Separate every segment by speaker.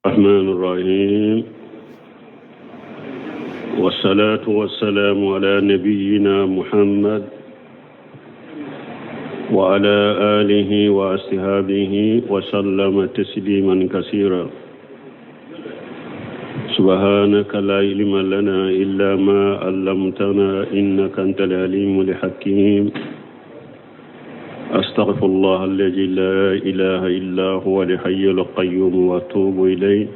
Speaker 1: الرحمن الرحيم والصلاة والسلام على نبينا محمد وعلى آله وأصحابه وسلم تسليما كثيرا سبحانك لا علم لنا إلا ما علمتنا إنك أنت العليم الحكيم أستغفر الله الذي لا إله إلا هو الحي القيوم وأتوب إليه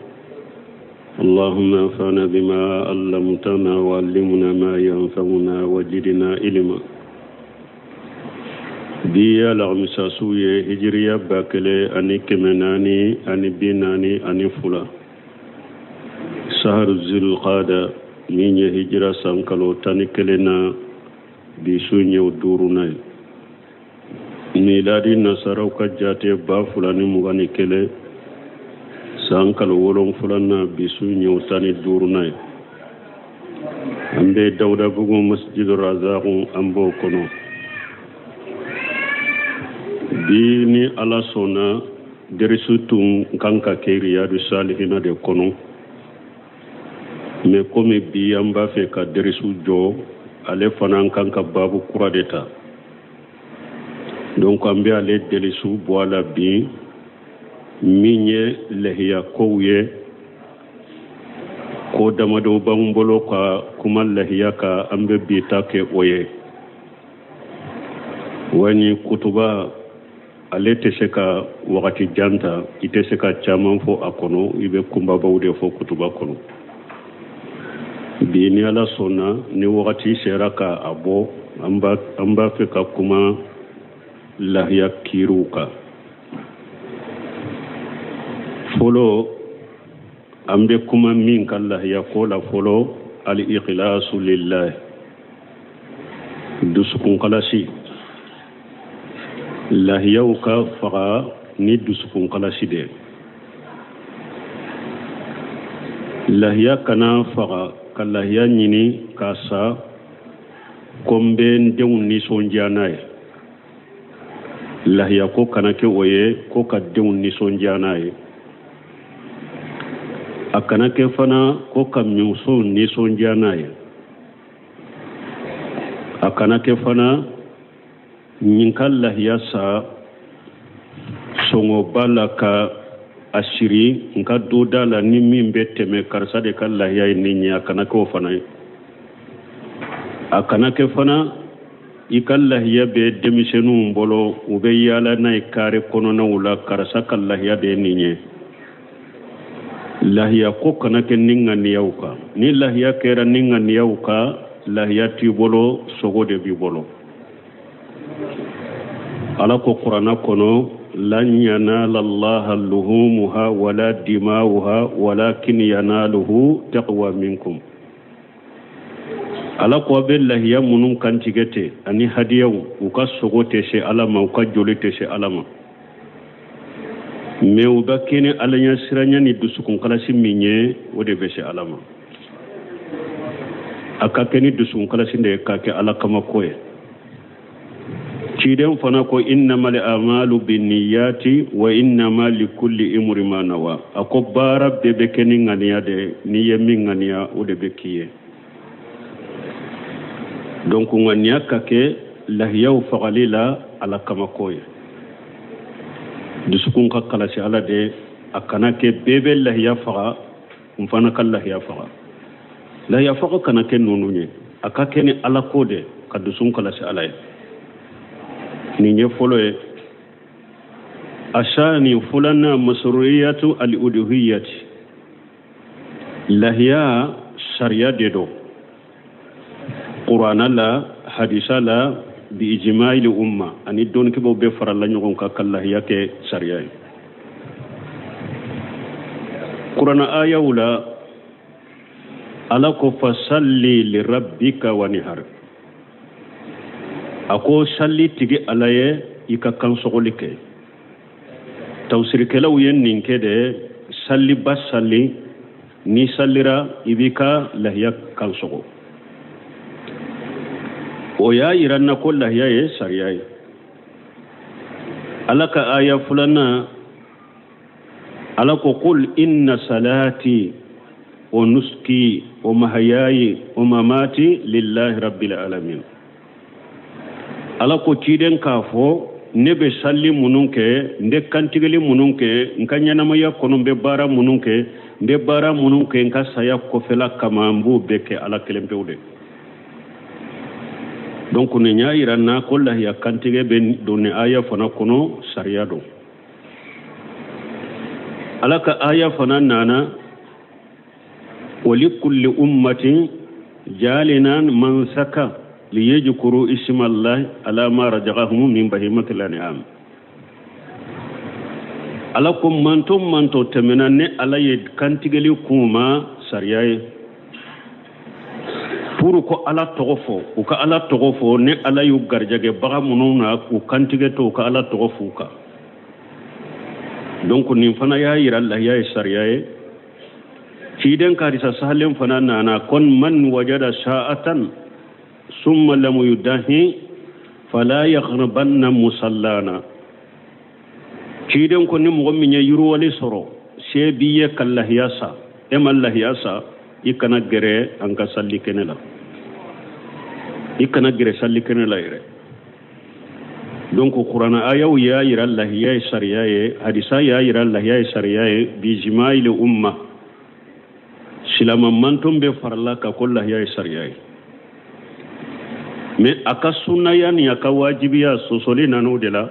Speaker 1: اللهم انفعنا بما علمتنا وعلمنا ما ينفعنا وزدنا علما bi ye alamisa su ye hijiriya 1442 saharu zilqada min ye hijira san kalo 11 na bi su ye o duurunan ye miladi nasaraw ka jate 2021 san kalo wolonfila na bi su ye o 15nan ye an bɛ dawudabugu masjidu razakun an b'o kɔnɔ bi ni ala sɔnna derisu tun kan ka kɛ riyadu salihina de kɔnɔ mais komi bi an b'a fɛ ka derisu jɔ ale fana kan ka babu kura de ta donc an bɛ ale derisu bɔ a la bi min ye lahiya kow ye ko damadɔ b'an bolo ka kuma lahiya kan an bɛ bi ta kɛ o ye wani kutuba ale tɛ se ka wagati jan ta i tɛ se ka caman fɔ a kɔnɔ i bɛ kunbabaw de fɔ kutuba kɔnɔ bi ni ala sɔnna ni wagati sera ka a bɔ an b'a fɛ ka kuma lahiya kiriw kan fɔlɔ an bɛ kuma min kan lahiya ko la fɔlɔ al-ikhlasu lillahi dusukunkalasi lahiyaw ka faga ni dusukunkalasi de lahiya kana faga ka lahiya ɲini k'a san ko n bɛ n denw nisɔndiya n'a ye lahiya ko kana kɛ o ye ko ka denw nisɔndiya n'a ye a kana kɛ fana ko ka musow nisɔndiya n'a ye a kana kɛ fana nin ka lahiya san sɔngɔba la ka a siri n ka doda la ni min bɛ tɛmɛ karisa de ka lahiya ye nin ye a kana kɛ o fana ye a kana kɛ fana i ka lahiya bɛ denmisɛnninw bolo u bɛ yaala n'a ye kare kɔnɔnaw la karisa ka lahiya de ye nin ye lahiya ko kana kɛ ni ŋaniyaw kan ni lahiya kɛra ni ŋaniyaw kan lahiya t'i bolo sogo de b'i bolo ala ko kuranna kɔnɔ lan yanala allaha luhumuha wala dima'uha walakin yanaluhu taqwa minkum ala ko a bɛ lahiya minnu kantigɛ ten ani hadiyaw u ka sogo tɛ se ala ma u ka joli tɛ se ala ma mais u bɛ kɛ ni ala ɲɛsiranya ni dusukunkalasi min ye o de bɛ se ala ma a ka kɛ ni dusukunkalasi de ye k'a kɛ ala kama ko ye ciden fana ko innamal amalu binniyati wa innama likulli imri ma nawa a ko baara bɛɛ bɛ kɛ ni ŋaniya de ye n'i ye min ŋaniya o de bɛ k'i ye donc ŋaniya ka kɛ lahiyaw fagali la ala kama ko ye dusukun ka kalasi ala de a kana kɛ bɛɛ bɛ lahiya faga n fana ka lahiya faga lahiya faga kana kɛ ninnu ye a ka kɛ ni ala ko de ka dusu kalasi ala ye nin ye fɔlɔ ye asani filanan masruiyatu al-uduhiyati lahiya sariya de don kurana la hadisa la bi ijmail umma ani dɔnnikɛbaw bɛɛ farala ɲɔgɔn kan ka lahiya kɛ sariya ye kurana ayaw la ala ko fasalli lirabbika wanihar a ko salli tigi ala ye i ka kansɔgɔli kɛ tafsirikɛlaw ye nin kɛ de salliba salli n'i sallira i b'i ka lahiya kan sɔgɔ o y'a yira n na ko lahiya ye sariya ye ala ka aya filanan Ala ko qul inna salati wa nusuki wa mahayayi wa mamati lillahi rabbil alamin. Ala ko ciden k'a fɔ ne bɛ sali minnu kɛ, n bɛ kantigɛli minnu kɛ n ka ɲɛnamaya kɔnɔ, n bɛ baara minnu kɛ, n bɛ baara minnu kɛ n ka saya kɔfɛla kama, n b'o bɛɛ kɛ Ala kelen pewu de. Donc nin y'a yira n na ko lahiya kantigɛ bɛ don nin aya fana kɔnɔ, sariya don. Ala ka aya fana nana walikulli ummatin jalina mansaka liyajkuru ismallahi ala ma razaqahum min bahimatil an'am. Ala ko manto manto tɛmɛna ne Ala ye kantigɛli k'u ma sariya ye pour ko Ala tɔgɔ fɔ, u ka Ala tɔgɔ fɔ. Ne Ala y'u garijɛgɛ bagan minnu na k'u kantigɛ to, u ka Ala tɔgɔ f'u kan. Donc nin fana y'a yira lahiya ye sariya ye. Ciden ka hadisa sahalen fana nana kon man wajada sa'atan summa lam yudahi fala yaghrabanna musallana. Ciden ko ni mɔgɔ min ye yiriwali sɔrɔ, se b'i ye ka lahiya sa, e ma lahiya sa, i kana gɛrɛ an ka sali kɛnɛ la, i kana gɛrɛ sali kɛnɛ la yɛrɛ. Donc kurana ayaw y'a yira lahiya ye sariya ye, hadisa y'a yira lahiya ye sariya ye. Bijimaili umma, silama manton bɛ farala ka ko lahiya ye sariya ye. Mais a ka sunnaya ni a ka wajibiya sɔsɔli nan'o de la.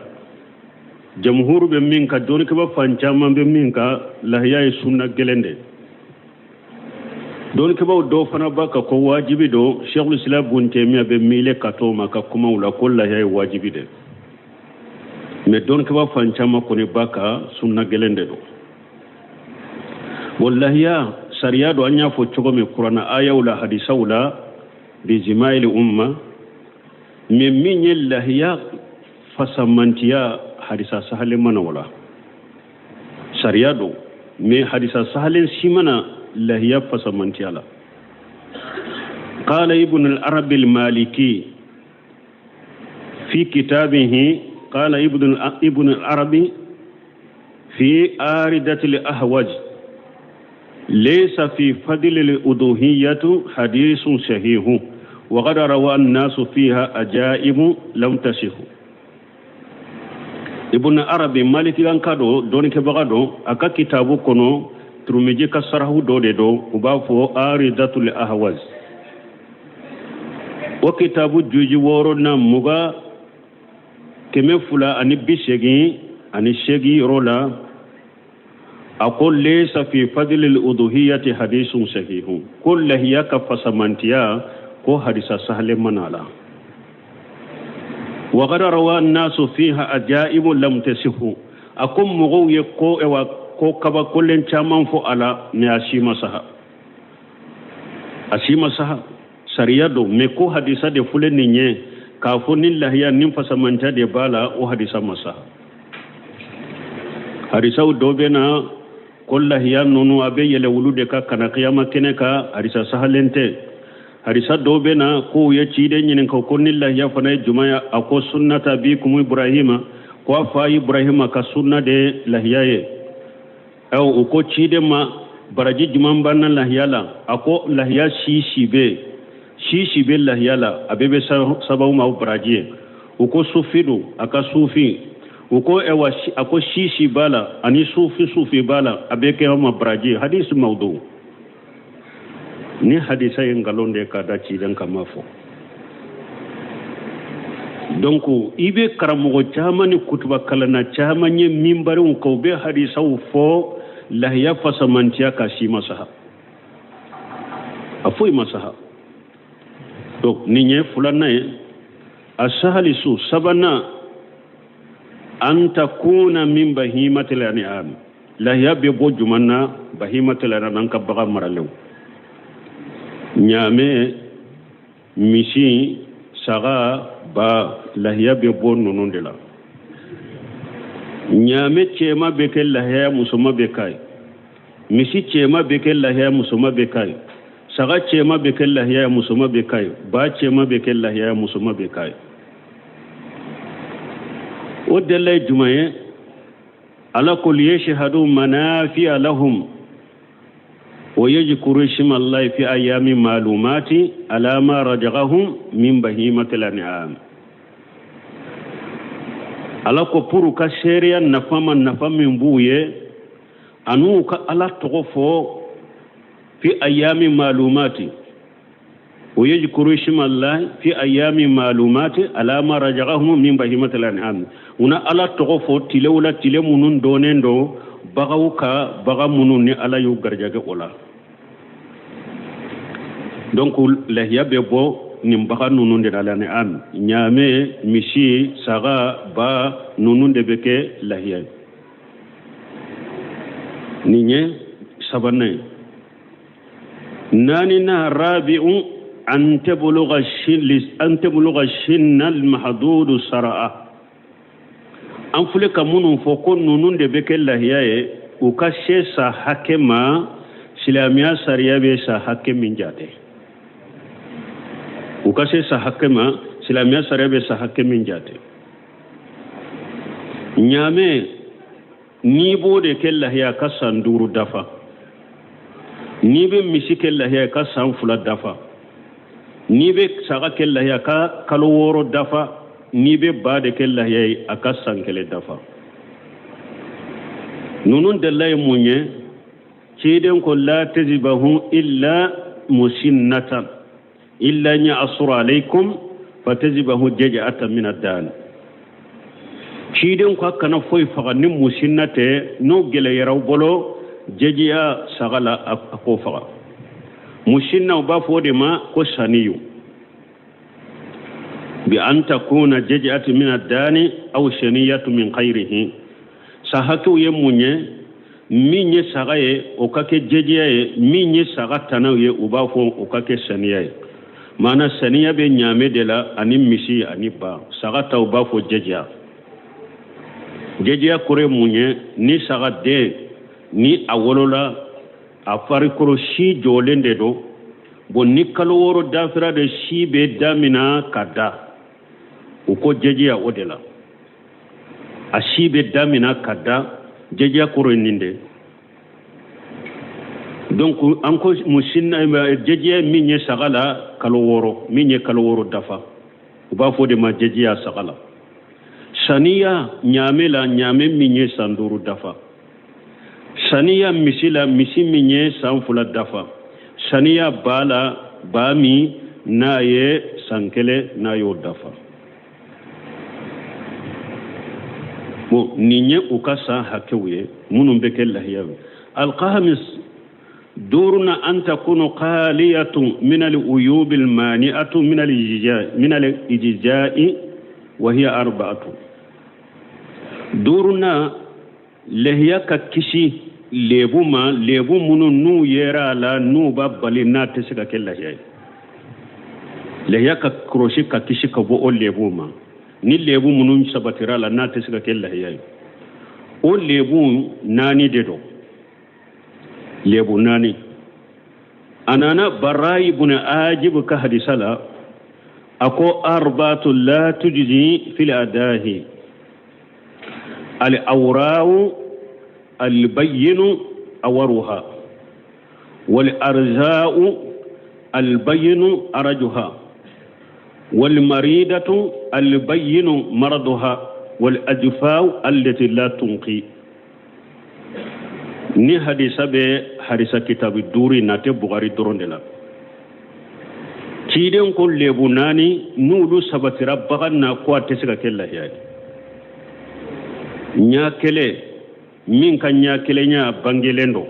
Speaker 1: Jamhuru bɛ min ka, dɔnnikɛba fan caman bɛ min ka, lahiya ye sunna gɛlɛn de. Dɔnnikɛbaw dɔw fana b'a ka ko wajibi don. Sheikhul Islam Ibn Taymiyyah bɛ miile ka t'o ma ka kumaw la ko lahiya ye wajibi de. Mais dɔnnikɛba fan caman kɔni b'a ka sunna gɛlɛn de don. Bon, lahiya sariya don, an y'a fɔ cogo min kuranna ayaw la, hadisaw la, bijimaili umma. Mais min ye lahiya fasamantiya, hadisa sahalen mana o la. Sariya don, mais hadisa sahalen si mana lahiya fasamantiya la. Qala Ibn al-Arabi al-Maliki fi kitabihi, qala Ibn al-Arabi fi aridati al-ahwaj laysa fi fadl al-uduhiyyah hadithun sahih wa qad rawa an-nas fiha ajaib lam tasih. Ibn Arabi Maliki kan ka don, dɔnnikɛbaga don, a ka kitabu kɔnɔ, Turumiji ka sarahu dɔ de don, u b'a fɔ Aridatul Ahwaz, o kitabu juji 6 na 20 288 yɔrɔ la, a ko laysa fi fadlil uduhiyati hadithun sahihun, ko lahiya ka fasamantiya ko hadisa sahalen mana la. Wa qad rawa an-nasu fiha ajaibu lam tasihu, a ko mɔgɔw ye ko ewa ko kabakolen caman fɔ a la, mais a si ma saha, a si ma saha. Sariya don, mais ko hadisa de fule nin ye k'a fɔ ni lahiya ni fasamantiya de b'a la, o hadisa ma saha. Hadisaw dɔ bɛ na ko lahiya ninnu a bɛ yɛlɛ wulu de ka kana kiyama kɛnɛ kan, hadisa sahalen tɛ. Hadisa dɔw bɛ na k'u ye ciden ɲininka ko ni lahiya fana ye jumɛn ye, a ko sunnata bikum Ibrahima, ko a fa Ibrahima ka sunna de lahiya ye. U ko ciden ma baraji jumɛn b'an na lahiya la, a ko lahiya si si bɛ si si bɛ lahiya la, a bɛɛ bɛ sababu ma baraji ye. U ko sufi don, a ka sufi. U ko ɛwa, a ko si si b'a la ani sufi sufi b'a la, a bɛ kɛ ma baraji ye. Hadisi mawdu ni hadisa ye nkalon de ka da ciden kama fɔ. Donc i bɛ karamɔgɔ caman ni kutuba kalanna caman ye minbariw kan, u bɛ hadisaw fɔ lahiya fasamantiya ka si ma saha, a foyi ma saha. Donc nin ye filanan ye. A sahalisu sabanan, an takuna min bahimatil an'am, lahiya bɛ bɔ jumɛn na? Bahimatil an'am, an ka bagan maralenw, ɲaamɛ, misi, saga, ba, lahiya bɛ bɔ ninnu de la. Ɲaamɛ cɛma bɛ kɛ lahiya, musoma bɛ k'a ye. Misi cɛma bɛ kɛ lahiya, musoma bɛ k'a ye. Saga cɛma bɛ kɛ lahiya, musoma bɛ k'a ye. Ba cɛma bɛ kɛ lahiya, musoma bɛ k'a ye. O dalilu ye jumɛn ye? Ala ko liyashhadu manafi'a lahum wa yajkuru isma Allahi fi ayami ma'lumati ala ma razaqahum min bahimatil an'am. Ala ko pour ka seereya nafa ma, nafa min b'u ye, an'u ka Ala tɔgɔ fɔ fi ayami ma'lumati wa yajkuru isma Allahi fi ayami ma'lumati ala ma razaqahum min bahimatil an'am. U na Ala tɔgɔ fɔ tilew la, tile minnu dɔnnen don bagaw ka baga minnu ni Ala y'u garijɛgɛ o la. Donc lahiya bɛ bɔ nin bagan ninnu de la, an'am, ɲaamɛ, misi, saga, ba ninnu de bɛ kɛ lahiya ye. Nin ye sabanan ye. Naaninan, rabi'u an tabluga sinna al-mahdudu sara'a. An filɛ ka minnu fɔ ko ninnu de bɛ kɛ lahiya ye, u ka se sa hakɛ ma, silamɛya sariya bɛ sa hakɛ min jate. U ka se sa hakɛ ma, silamɛya sariya bɛ sa hakɛ min jate. Ɲaamɛ, n'i b'o de kɛ lahiya, ka san 5 dafa. N'i bɛ misi kɛ lahiya, ka san 2 dafa. N'i bɛ saga kɛ lahiya, ka kalo 6 dafa. N'i bɛ ba de kɛ lahiya ye, a ka san 1 dafa. Ninnu delila ye mun ye? Ciden ko la tazibahu illa musinnatan illa an ya'sura alaykum fatazibahu jaja'atan min ad-dan. Ciden ko a kana foyi faga ni musinna tɛ, n'o gɛlɛyara aw bolo, jɛjiya saga la, a k'o faga. Musinna, u b'a fɔ o de ma ko saniyu, bi an takuna jaja'atu min ad-dani aw shaniyatu min khayrihi. Sa hakɛw ye mun ye? Min ye saga ye, o ka kɛ jɛjiya ye. Min ye saga tanaw ye, u b'a fɔ o ka kɛ saniya ye. Maana saniya bɛ ɲaamɛ de la ani misi ani ba. Saga ta, u b'a fɔ jɛjiya. Jɛjiya kɔrɔ ye mun ye? Ni saga den ni a wolola, a farikolo si jɔlen de don. Bon, ni kalo 6 dafira de, si bɛ damina ka da. U ko jɛjiya o de la, a si bɛ damina ka da. Jɛjiya kɔrɔ ye nin de. Donc an ko musinna, jɛjiya min ye saga la kalo 6, min ye kalo 6 dafa, u b'a fɔ o de ma jɛjiya saga la. Saniya ɲaamɛ la, ɲaamɛ min ye san 5 dafa. Saniya misi la, misi min ye san 2 dafa. Saniya ba la, ba min n'a ye san 1 n'a y'o dafa. Bon, nin ye u ka san hakɛw ye minnu bɛ kɛ lahiya ye. Alkhamis, duurunan, an takunu khaliyatun min al-uyubi al-mani'atu min al-ijza'i wa hiya arba'atu. Duurunan, lahiya ka kisi lebu ma, lebu minnu n'u yera a la, n'u b'a bali n'a tɛ se ka kɛ lahiya ye. Lahiya ka kɔlɔsi ka kisi ka bɔ o lebu ma. Ni lebu minnu sabatira la, n'a tɛ se ka kɛ lahiya ye, o lebu 4 de don. Lebu 4. A nana Bara ibn Ajib ka hadisa la, a ko arba'atu la tujzi fil adahi al awra'u al bayyinu awaruha wal arza'u al bayyinu arajuha wal maridatu al bayyinu maraduha wal ajfa'u allati la tunqi. Ni hadisa bɛ hadisa kitabu 5 in na, tɛ Bukhari dɔrɔn de la. Ciden ko lebu 4 n'olu sabatira bagan na, ko a tɛ se ka kɛ lahiya ye. Ɲa kelen min ka ɲa kelenya bangelen don,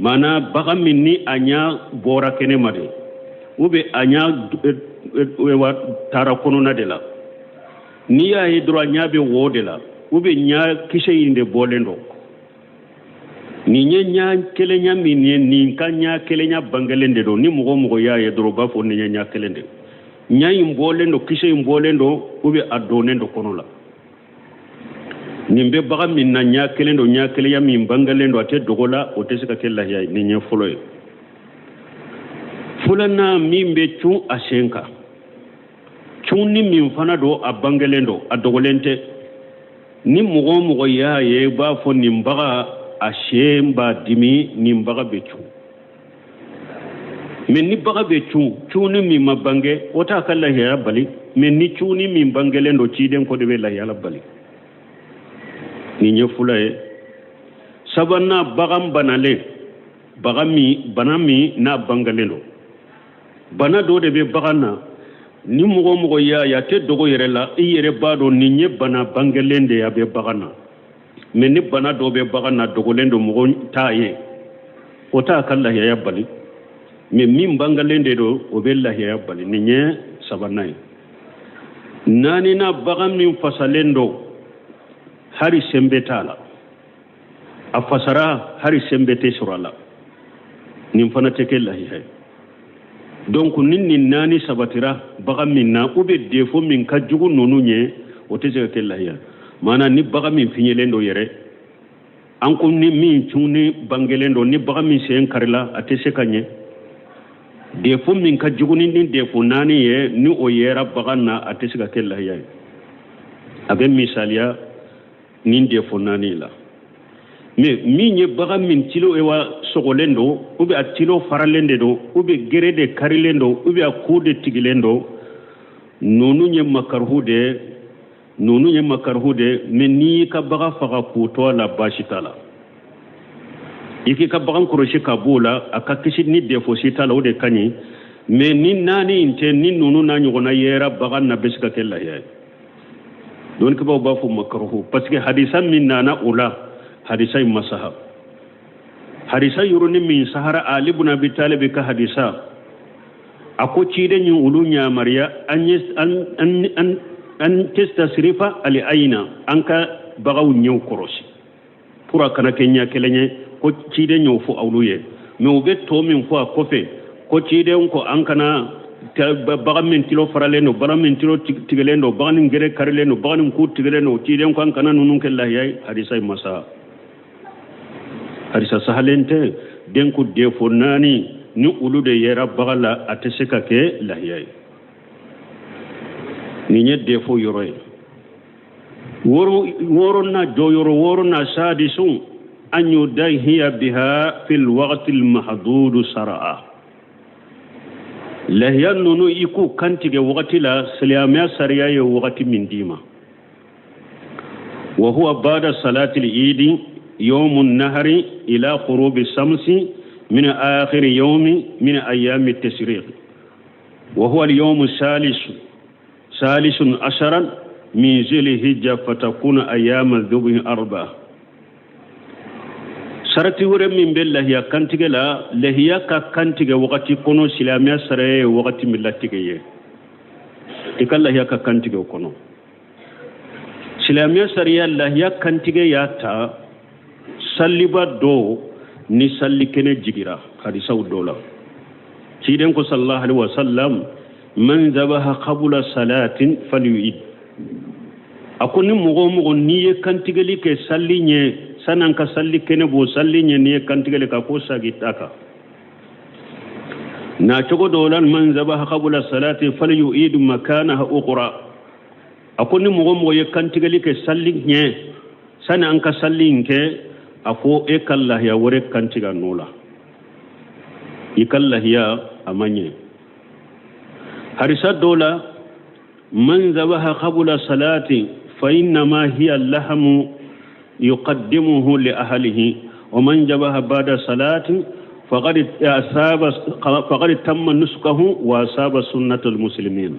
Speaker 1: maana bagan min ni a ɲa bɔra kɛnɛ ma de, ou bien a ɲa taara kɔnɔna de la. N'i y'a ye dɔrɔn, a ɲa bɛ wo de la, ou bien ɲa kisɛ in de bɔlen don. Nin ye ɲa kelenya min ye, nin ka ɲa kelenya bangelen de don. Ni mɔgɔ o mɔgɔ y'a ye dɔrɔn, u b'a fɔ nin ye ɲa kelen de ye. Ɲa in bɔlen don, kisɛ in bɔlen don, ou bien a donnen don kɔnɔ la. Nin bɛ bagan min na, ɲa kelen don, ɲa kelenya min bangelen don, a tɛ dogo la, o tɛ se ka kɛ lahiya ye. Nin ye fɔlɔ ye. Filanan, min bɛ cun a sen kan, cunni min fana don, a bangelen don, a dogolen tɛ. Ni mɔgɔ o mɔgɔ y'a ye, i b'a fɔ nin baga a sen b'a dimi, nin baga bɛ cun. Mais ni baga bɛ cun, cunni min ma bange, o t'a ka lahiyaya bali. Mais ni cunni min bangelen don, ciden ko de bɛ lahiya bali. Nin ye fula ye. Sabanan, bagan banalen, bagan min bana min n'a bangelen don, bana dɔ de bɛ bagan na, ni mɔgɔ o mɔgɔ y'a ye, a tɛ dogo yɛrɛ la, i yɛrɛ b'a dɔn nin ye bana bangelen de ye, a bɛ bagan na. Mais ni bana dɔ bɛ bagan na, dogolen don, mɔgɔ t'a ye, o t'a ka lahiyaya bali. Mais min bangelen de don, o bɛ lahiyaya bali. Nin ye sabanan ye. Naaninan, bagan min fasalen don, hari senbe t'a la, a fasara, hari senbe tɛ sɔrɔ a la, nin fana tɛ kɛ lahiya ye. Donc ni nin naani sabatira bagan min na, ou bien défaut min ka jugu ninnu ye, o tɛ se ka kɛ lahiya. Maana ni bagan min fiɲɛlen don yɛrɛ, an ko ni min cunni bangelen don, ni bagan min sen karila, a tɛ se ka ɲɛ. Défaut min ka jugu ni défaut naani ye, ni o yera bagan na, a tɛ se ka kɛ lahiya ye. A bɛ misaliya nin défaut naani la. Mais min ye bagan min tilo ewa sogolen don, ou bien a tilo faralen de don, ou bien gere de karilen don, ou bien a ku de tigilen don, ninnu ye makaruhu de, ninnu ye makaruhu de. Mais n'i y'i ka bagan faga k'u to a la, baasi t'a la. I k'i ka bagan kɔlɔsi ka b'o la, a ka kisi ni défaut si t'a la, o de ka ɲi. Mais ni naani in tɛ, ni ninnu n'a ɲɔgɔnna yera bagan na, bɛ se ka kɛ lahiya ye. Dɔnnikɛbaaw b'a fɔ makaruhu, parce que hadisa min nana o la, hadisa in ma saha. Hadisa yɔrɔnin min sahara, Ali bun Abi Talib ka hadisa, a ko ciden ye olu yamariya an ye an an an tastasrifa al ayna, an ka bagaw ɲɛw kɔrɔsi pour a kana kɛ ɲɛ kelen ye, ko ciden y'o fɔ olu ye. Mais u bɛ tɔ min fɔ a kɔfɛ, ko ciden ko an kana bagan min tilo faralen don, bagan min tilo tigɛlen don, bagan min gere karilen don, bagan min ku tigɛlen don, ciden ko an kana ninnu kɛ lahiya ye. Hadisa in ma saha, hadisa sahalen tɛ. Donc défaut naani ni olu de yera bagan la, a tɛ se ka kɛ lahiya ye. Nin ye défaut yɔrɔ ye. Wɔɔrɔnan, jɔyɔrɔ wɔɔrɔnan, sadisun an yudahiya biha fil waqti al mahdudu sara'a. Lahiya ninnu, i k'u kantigɛ wagati la, silamɛya sariya ye wagati min d'i ma. Wa huwa ba'da salati al-idi yawm an-nahri ila ghurubi shamsi min akhir yawmi min ayami at-tashriq, wa huwa al-yawm al-thalith thalithu ashara min zil hijja, fatakuna ayyam adh-dhubhi arba'a. Sarati wɛrɛ min bɛ lahiya kantigɛ la, lahiya ka kantigɛ wagati kɔnɔ, silamɛya sariya ye wagati min latigɛ ye, i ka lahiya ka kantigɛ o kɔnɔ. Silamɛya sariya lahiya kantigɛ y'a ta saliba dɔw ni salikɛnɛ jigira. Hadisaw dɔ la, ciden ko sallallahu alaihi wasallam: man zabaha qabla salatin falyu'id. A ko ni mɔgɔ o mɔgɔ n'i ye kantigɛli kɛ sali ɲɛ, san'an ka sali kɛnɛ bɔ sali ɲɛ, n'i ye kantigɛli kɛ, ko sagi ta kan na cogo dɔw la: man zabaha qabla salati falyu'id makanaha ukhra. A ko ni mɔgɔ o mɔgɔ ye kantigɛli kɛ sali ɲɛ, sani an ka sali in kɛ, a ko e ka lahiya wɛrɛ kantigɛ nɔ la, i ka lahiya a ma ɲɛ. Hadisa dɔw la: man zabaha qabla salati fa innama hiya lahamu yuqaddimuhu li ahlihi, wa man zabaha ba'da salati faqad asaba, faqad tamma nusukahu wa asaba sunnatul muslimin.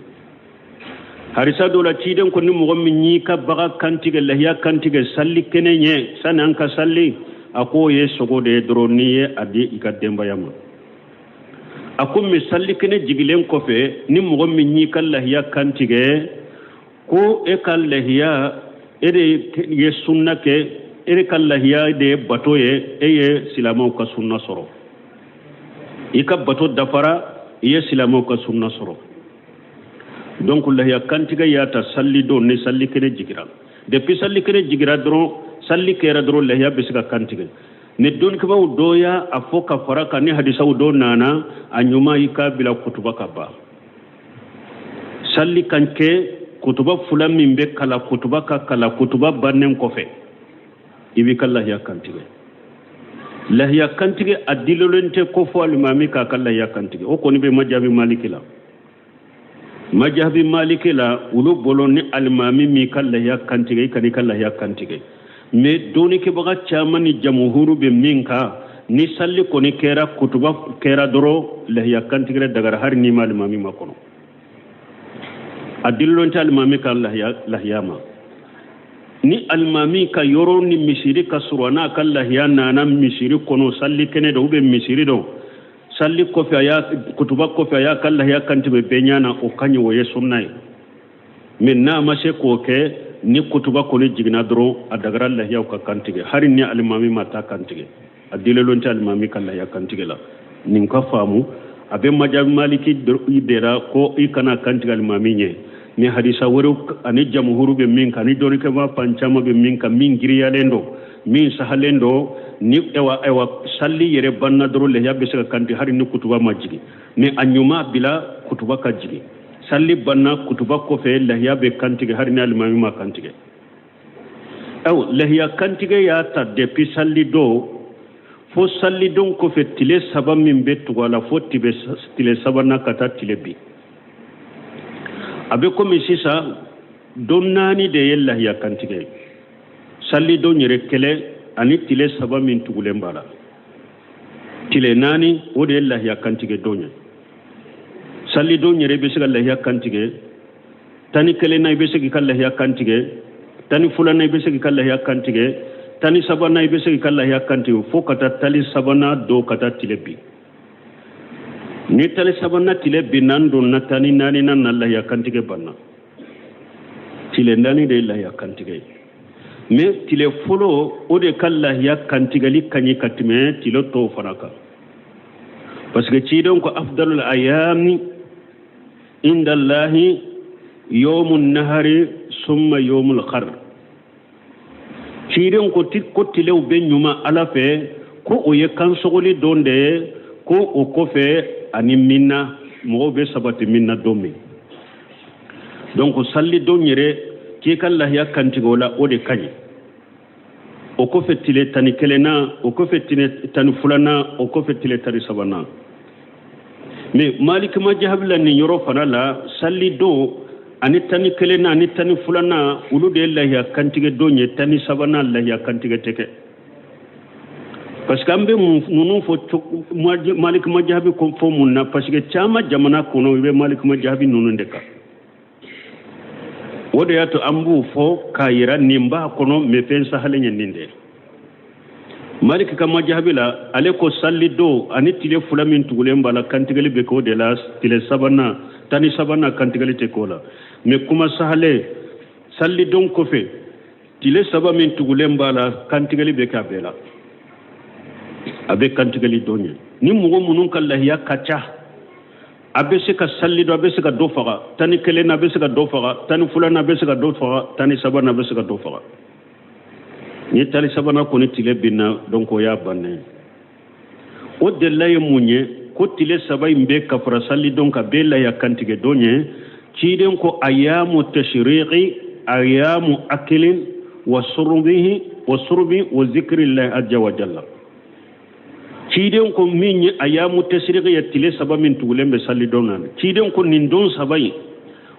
Speaker 1: Hadisa dɔ la, ciden ko ni mɔgɔ min y'i ka baga kantigɛ, lahiya kantigɛ sali kɛnɛ ɲɛ, sani an ka sali, a k'o ye sogo de ye dɔrɔn, n'i ye a di i ka denbaya ma. A ko mais sali kɛnɛ jigilen kɔfɛ, ni mɔgɔ min y'i ka lahiya kantigɛ, ko e ka lahiya, e de ye sunna kɛ, e de ka lahiya de ye bato ye, e ye silamɛw ka sunna sɔrɔ, i ka bato dafara, i ye silamɛw ka sunna sɔrɔ. Donc lahiya kantigɛ y'a ta sali don ni sali kɛnɛ jigira. Depuis sali kɛnɛ jigira dɔrɔn, sali kɛra dɔrɔn, lahiya bɛ se ka kantigɛ. Ni dɔnnikɛbaaw dɔ y'a a fɔ ka fara kan, ni hadisaw dɔ nana, a ɲuman i k'a bila kutuba ka ban, sali kan kɛ. Kutuba fila min bɛ kalan, kutuba ka kalan, kutuba bannen kɔfɛ, i b'i ka lahiya kantigɛ. Lahiya kantigɛ a dilolen tɛ ko fo alimami k'a ka lahiya kantigɛ. O kɔni bɛ majabi Maliki la. Majabi Maliki la, olu bolo ni alimami m'i ka lahiya kantigɛ, i kan'i ka lahiya kantigɛ. Mais dɔnnikɛbaga caman ni jamuhuru bɛ min kan, ni salli kɔni kɛra, kutuba kɛra dɔrɔn, lahiya kantigɛ dagara hali n'i ma alimami makɔnɔ. A dilon tɛ alimami ka lahiya ma. Ni alimami ka yɔrɔ ni misiri ka surun, n'a ka lahiya nana misiri kɔnɔ, salli kɛnɛ dɔ ou bien misiri dɔ, salli kɔfɛ, a y'a kutuba kɔfɛ, a y'a ka lahiya kantigɛ bɛɛ ɲɛ na, o ka ɲi, o ye sunna ye. Mais n'a ma se k'o kɛ, ni kutuba kɔni jiginna dɔrɔn, a dagara lahiyaw ka kantigɛ hali ni alimami ma taa kantigɛ. A dilelon tɛ alimami ka lahiya kantigɛ la. Nin ka faamu, a bɛ majabi Maliki de la ko i kana kantigɛ alimami ɲɛ. Ni hadisa wɛrɛw ani jamuhuru bɛ min kan, ni dɔnnikɛbaa fan caman bɛ min kan, min giriyalen don, min sahalen don, ni ayiwa salli yɛrɛ banna dɔrɔn, lahiya bɛ se ka kantigɛ hali ni kutuba ma jigin. Mais a ɲuman bila kutuba ka jigin. Salli banna, kutuba kɔfɛ, lahiya bɛ kantigɛ hali ni alimami ma kantigɛ. Aw lahiya kantigɛ y'a ta depuis salli don fo sallidon kɔfɛ tile 3 min bɛ tugu a la, fo tile sabanan ka taa tile bi. A bɛ komi sisan don 4 de ye lahiya kantigɛ ye: sallidon yɛrɛ kɛlɛ ani tile 3 min tugulen b'a la, tile 4, o de ye lahiya kantigɛ don ye. Sallidon yɛrɛ bɛ se ka lahiya kantigɛ, 11 na i bɛ se k'i ka lahiya kantigɛ, 12nan i bɛ se k'i ka lahiya kantigɛ, 13nan i bɛ se k'i ka lahiya kantigɛ, fo ka taa 13nan don ka taa tile bi. Ni 13nan tile bi n'an donna 14nan na, lahiya kantigɛ banna. Tile 4 de ye lahiya kantigɛ ye. Mais tile fɔlɔ, o de ka lahiya kantigɛli ka ɲi ka tɛmɛ tile tɔw fana kan, parce que cidenw ko afdalul ayami indallahi yawmun nahari summa yawmul khar. Cidenw ko ko tilew bɛ ɲuman Ala fɛ, ko o ye kansogoli don de ye, ko o kɔfɛ ani minna mɔgɔw bɛ sabati min na don min. Donc salli don yɛrɛ, k'i ka lahiya kantigɛ o la, o de ka ɲi. O kɔfɛ tile 11nan, o kɔfɛ tile 12nan, o kɔfɛ tile 13nan. Mais Maliki majahabi la, nin yɔrɔ fana la, salli don ani 11nan ani 12nan, olu de ye lahiya kantigɛ don ye. 13nan lahiya kantigɛ tɛ kɛ, parce que an bɛ ninnu fɔ Maliki majahabi ko fɔ mun na? Parce que caman jamana kɔnɔ, i bɛ Maliki majahabi ninnu de kan. O de y'a to an b'u fɔ k'a yira nin b'a kɔnɔ. Mais fɛn sahalen ye nin de ye. Maliki ka majahabi la, ale ko salli don ani tile 2 min tugulen b'a la, kantigɛli bɛ k'o de la. Tile sabanan, 13nan, kantigɛli tɛ k'o la. Mais kuma sahalen, salli don kɔfɛ tile 3 min tugulen b'a la, kantigɛli bɛ kɛ a bɛɛ la. A bɛ kantigɛli don ye. Ni mɔgɔ minnu ka lahiya ka ca, a bɛ se ka salli don, a bɛ se ka dɔ faga 11 na, a bɛ se ka dɔ faga 12nan, a bɛ se ka dɔ faga 13nan, a bɛ se ka dɔ faga. Ni 13nan kɔni tile binna, donc o y'a bannen ye. O delila ye mun ye? Ko tile 3 in bɛ ka fara salli don ka bɛɛ lahiya kantigɛ don ye. Ciden ko ayamu tashriqi ayamu akilin wa surbihi wa surbi wa zikrillahi azza wa jalla. Ciden ko min ye ayamu tashriqi ye, tile 3 min tugulen bɛ salli don na, ciden ko nin don 3 in,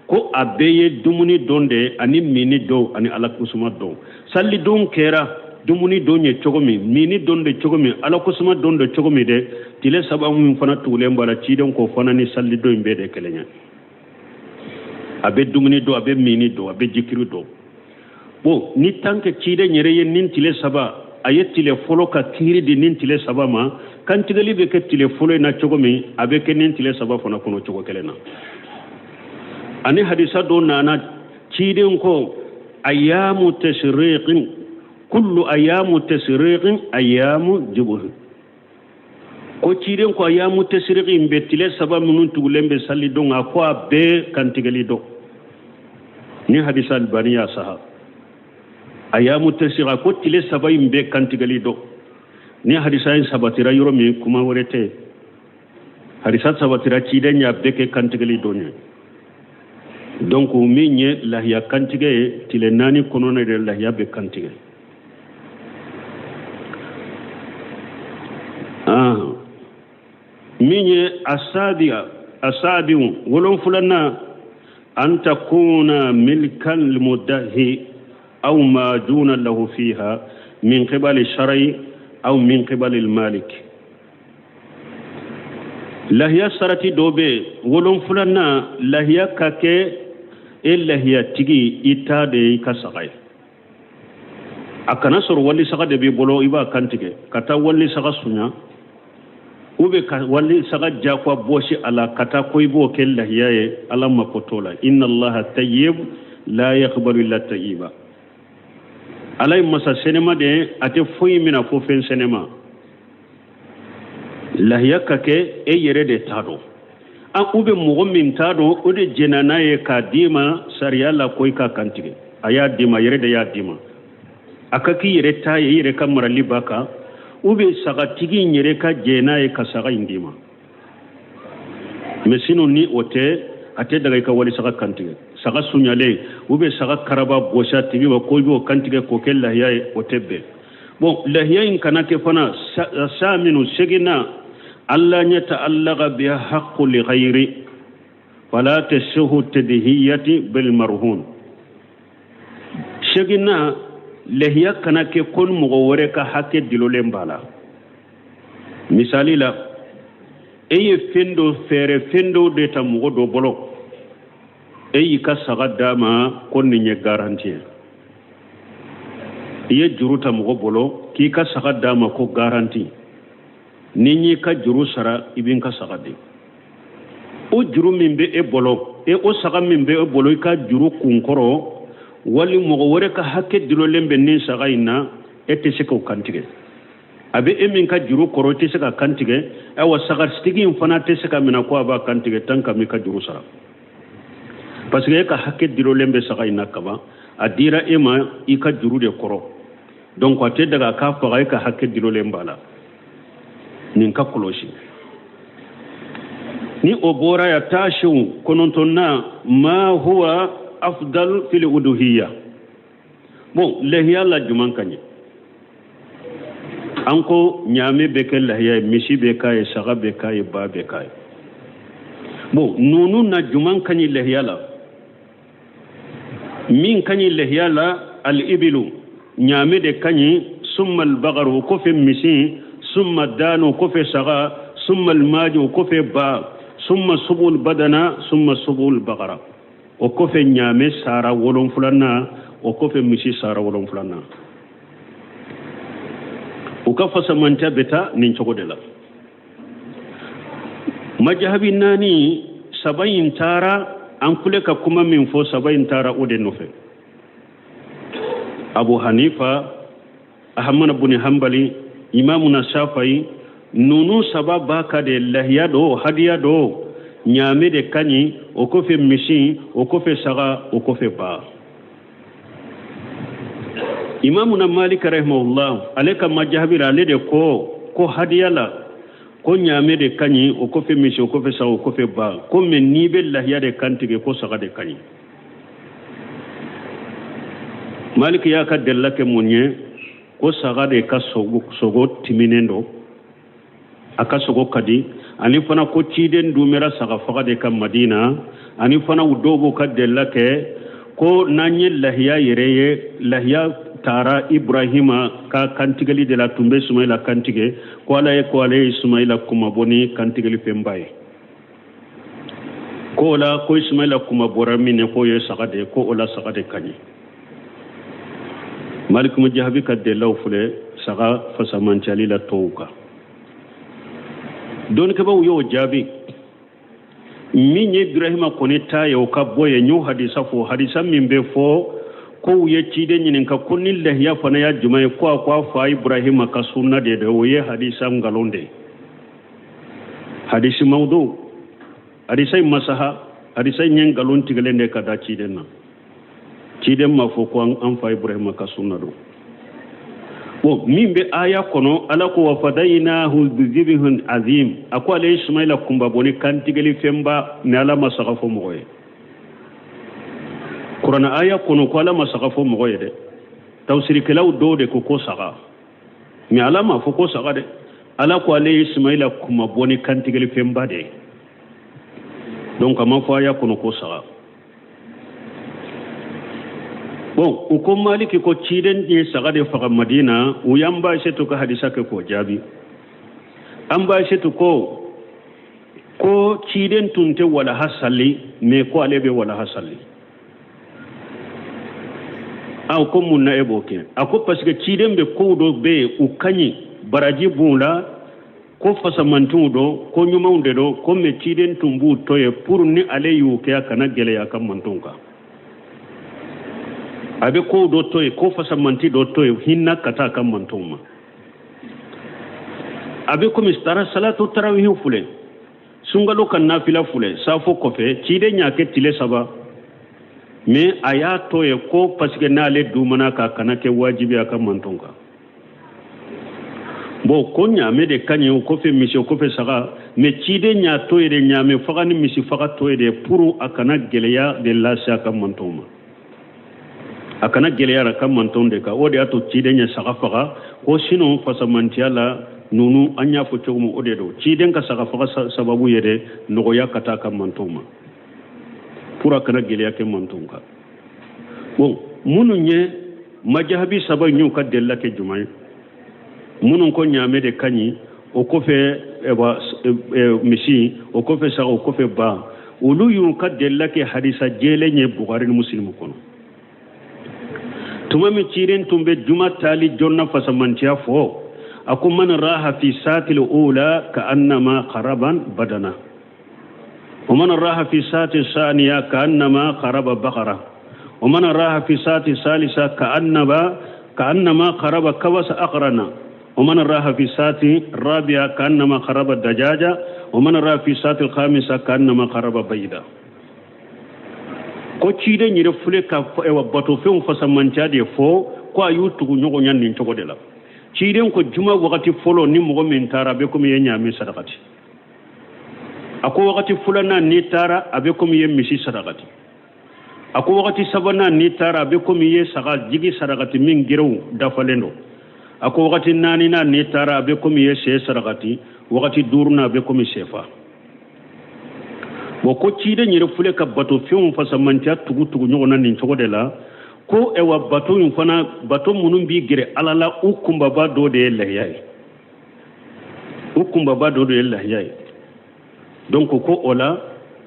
Speaker 1: ko a bɛɛ ye dumuni don de ye, ani mini don, ani Ala kosuma don. Salli don kɛra dumuni don ye cogo min, mini don de cogo min, Ala kosuma don de cogo min dɛ, tile 3 min fana tugulen b'a la, ciden ko fana ni salli don in bɛɛ de kelen ye. A bɛ dumuni don, a bɛ mini don, a bɛ jikiri don. Bon, ni tant que ciden yɛrɛ ye nin tile 3, a ye tile fɔlɔ ka kiiri di nin tile 3 ma, kantigɛli bɛ kɛ tile fɔlɔ in na cogo min, a bɛ kɛ nin tile 3 fana kɔnɔ cogo kelen na. Ani hadisa dɔ nana, ciden ko ayamu tashriqin kullu ayamu tashriqin ayamu jubuh. Ko ciden ko ayamu tashriqin bɛ tile 3 minnu tugulen bɛ salli don, a ko a bɛɛ kantigɛli don. Ni hadisa Albani y'a saha. Ayamu tashriq, a ko tile 3 in bɛɛ kantigɛli don. Ni hadisa in sabatira yɔrɔ min, kuma wɛrɛ tɛ. Hadisa sabatira, ciden y'a bɛɛ kɛ kantigɛli don ye. Donc min ye lahiya kantigɛ ye, tile 4 kɔnɔna de lahiya bɛ kantigɛ. Min ye asabiya asabiu wolonfulanan, an takuna milkan limudahi aw maduna lahu fiha min qibali shar'i aw min qibali malik. Lahiya sarati dɔ bɛ yen, wolonfulanan, lahiya ka kɛ e lahiyatigi i ta de ye i ka saga ye. A kana sɔrɔ wali saga de b'i bolo, i b'a kantigɛ ka taa wali saga sunya ou bien ka wali saga jakuwa bɔsi a la ka taa ko i b'o kɛ lahiya ye. Ala mako t'o la. Inna allaha tayyib la yaqbalu illa tayyiba. Ala ye masa senema de ye, a tɛ foyi mina fo fɛn senema. Lahiya ka kɛ e yɛrɛ de ta don, an ou bien mɔgɔ min ta don, o de jɛnna n'a ye k'a d'i ma sariya la ko i k'a kantigɛ. A y'a d'i ma, a yɛrɛ de y'a d'i ma. A ka k'i yɛrɛ ta ye, i yɛrɛ ka marali b'a kan, ou bien sagatigi in yɛrɛ ka jɛn n'a ye ka saga in d'i ma. Mais sinon ni o tɛ, a tɛ daga i ka wali saga kantigɛ, saga sunyalen ou bien saga karaba bɔsi a tigi ma ko i b'o kantigɛ k'o kɛ lahiya ye, o tɛ bɛn. Bon, lahiya in kana kɛ fana saminu seginna, alla yata'allaqa biha haqqu li ghayri fala tasihu tadhiyati bil marhun. Seginna, lahiya kana kɛ ko mɔgɔ wɛrɛ ka hakɛ dilolen b'a la. Misali la, e ye fɛn dɔ feere, fɛn dɔ de ta mɔgɔ dɔ bolo, e y'i ka saga d'a ma ko nin ye garanti ye. I ye juru ta mɔgɔ bolo k'i ka saga d'a ma ko garanti, ni n y'i ka juru sara i bɛ n ka saga di. O juru min bɛ e bolo, e o saga min bɛ e bolo i ka juru kunkɔrɔ, wali mɔgɔ wɛrɛ ka hakɛ dilolen bɛ nin saga in na, e tɛ se k'o kantigɛ. A bɛ e min ka juru kɔrɔ, i tɛ se ka kantigɛ. Ayiwa, sagatigi in fana tɛ se ka minɛ ko a b'a kantigɛ tant que m'i ka juru sara, parce que e ka hakɛ dilolen bɛ saga in na kaban, a dira e ma i ka juru de kɔrɔ. Donc a tɛ daga k'a faga, e ka hakɛ dilolen b'a la. Nin ka kɔlɔsi. Ni o bɔra ya, taasiw kɔnɔntɔnnan, ma huwa afdal fil uduhiya. Bon, lahiya la juman ka ɲi? An ko ɲaamɛ bɛ kɛ lahiya ye, misi bɛ k'a ye, saga bɛ k'a ye, ba bɛ k'a ye. Bon, nunu na juman ka ɲi lahiya la? Min ka ɲi lahiya la, al ibilu, ɲaamɛ de ka ɲi, summa al bagaru, o kɔfɛ misi, summa danu, o kɔfɛ saga, summa al maji, o kɔfɛ ba, summa subul badana, summa subul bagara, o kɔfɛ ɲaamɛ sara wolonfilanan, o kɔfɛ misi sara wolonfilanan. U ka fasamantiya bɛ taa nin cogo de la. Majahabi 4, 3 in taara, an kule ka kuma min fɔ, 3 in taara o de nɔfɛ. Abu Hanifa, Ahmad bin Hanbali, Imamuna Shafi'i, nunu 3 b'a ka de lahiya do, hadiya do, ɲaamɛ de ka ɲi, o kɔfɛ misi, o kɔfɛ saga, o kɔfɛ ba. Imamuna Malik rahimahullah, ale ka majahabi la, ale de ko ko hadiya la ko ɲaamɛ de ka ɲi, o kɔfɛ misi, o kɔfɛ saga, o kɔfɛ ba. Ko mɛ n'i bɛ lahiya de kantigɛ, ko saga de ka ɲi. Malik y'a ka delila kɛ mun ye? Ko saga de ka sogo timinen don, a ka sogo ka di, ani fana ko ciden dumera saga faga de ka Madina. Ani fana u dɔw b'u ka delila kɛ ko n'an ye lahiya yɛrɛ ye, lahiya taara Ibrahima ka kantigɛli de la, tun bɛ Sumayila kantigɛ, ko Ala ye ko ale ye Sumayila kunmabɔ ni kantigɛli fɛnba ye. Ko o la ko Sumayila kunmabɔra min ye, k'o ye saga de ye, ko o la saga de ka ɲi. Malik Mujahabi ka delilaw filɛ saga fasamancali la tɔw kan. Dɔnnikɛbaaw y'o jaabi. Min ye Ibrahima kɔni ta ye, o ka bɔ yen. N y'o hadisa fɔ, hadisa min bɛ fɔ ko u ye ciden ɲininka ko ni lahiya fana y'a jumɛn ye, ko a ko a fa Ibrahima ka sunna de dɛ, o ye hadisa nkalon de ye, hadisi mawdu, hadisa in masaha, hadisa in ye nkalon tigɛlen de ka da ciden na. Ciden ma fɔ ko an fa Ibrahima ka sunna don. Bon, min bɛ aya kɔnɔ, Ala ko wa fadayinahu bizibhin azim, a ko ale ye Sumayila kunbabɔ ni kantigɛli fɛnba ni Ala ma saga fɔ mɔgɔ ye. Kuranɛ aya kɔnɔ ko Ala ma saga fɔ mɔgɔ ye dɛ. Tafsirikɛlaw dɔw de ko ko saga, mais Ala m'a fɔ ko saga dɛ. Ala ko ale ye Ismaila kunmabɔ ni kantigɛlifɛnba de ye. Donc a ma fɔ aya kɔnɔ ko saga. Bon, u ko Maliki ko ciden ye saga de faga Madina. U y'an ba Aïssatou ka hadisa kɛ k'o jaabi. An ba Aïssatou ko ciden tun tɛ walaha sali, mais ko ale bɛ walaha sali. Aw ko mun na e b'o kɛ? A ko parce que ciden bɛ kow dɔ bɛ yen, u ka ɲi, baraji b'u la, ko fasamantiw don, ko ɲumanw de don, ko mais ciden tun b'u to yen pour ni ale y'u kɛ, a kana gɛlɛya a ka mantonw kan. A bɛ kow dɔ to yen, ko fasamanti dɔ to yen, hinɛ ka taa a ka mantonw ma. A bɛ komi tara salatu tarawihi filɛ, sunkalo ka nafila filɛ, safo kɔfɛ ciden y'a kɛ tile 3, mais a y'a to yen ko parce que n'ale dumana k'a kana kɛ wajibi a ka manton kan. Bon, ko ɲaamɛ de ka ɲi, o kɔfɛ misi, o kɔfɛ saga, mais ciden y'a to yen de, ɲaamɛ faga ni misi faga to yen de pour a kana gɛlɛya de lase a ka mantonw ma, a kana gɛlɛya a ka mantonw de kan. O de y'a to ciden ye saga faga. Ko sinon fasamantiya la ninnu, an y'a fɔ cogo min, o de don. Ciden ka saga faga sababu ye de nɔgɔya ka taa a ka mantonw ma pour a kana gɛlɛya kɛ mantonw kan. Bon, minnu ye majahabi 3 in y'u ka delila kɛ jumɛn ye? Minnu ko ɲaamɛ de ka ɲi, o kɔfɛ misi, o kɔfɛ saga, o kɔfɛ ba, olu y'u ka delila kɛ hadisa jɛlen ye Bukhari ni Muslim kɔnɔ. Tuma min ciden tun bɛ juma taali jɔnna fasamantiya fɔ, a ko man raha fi saatil ula ka annama qaraban badana, wa man raha fi saati saniya ka annama qaraba bakara, wa man raha fi saati salisa ka annama qaraba kawasa aqrana, wa man raha fi saati rabia ka annama qaraba dajaja, wa man raha fi saati khamisa ka annama qaraba bayda. Ko ciden yɛrɛ filɛ ka batofɛnw fasamantiya de fɔ, ko a y'u tugu ɲɔgɔn ɲɛ nin cogo de la. Ciden ko juma wagati fɔlɔ ni mɔgɔ min taara, a bɛ komi i ye ɲaamɛ sarakati. A ko wagati filanan n'i taara, a bɛ komi i ye misi sarakati. A ko wagati sabanan n'i taara, a bɛ komi i ye saga jigi sarakati min gerew dafalen don. A ko wagati naaninan n'i taara, a bɛ komi i ye sɛ sarakati. Wagati duurunan, a bɛ komi sɛfa. Bon, ko ciden yɛrɛ filɛ ka batofɛnw fasamantiya tugu tugu ɲɔgɔn na nin cogo de la. Ko ɛwa bato in fana, bato minnu b'i gɛrɛ Ala la, u kunbaba dɔ de ye lahiya ye, u kunbaba dɔ de ye lahiya ye. Donc ko o la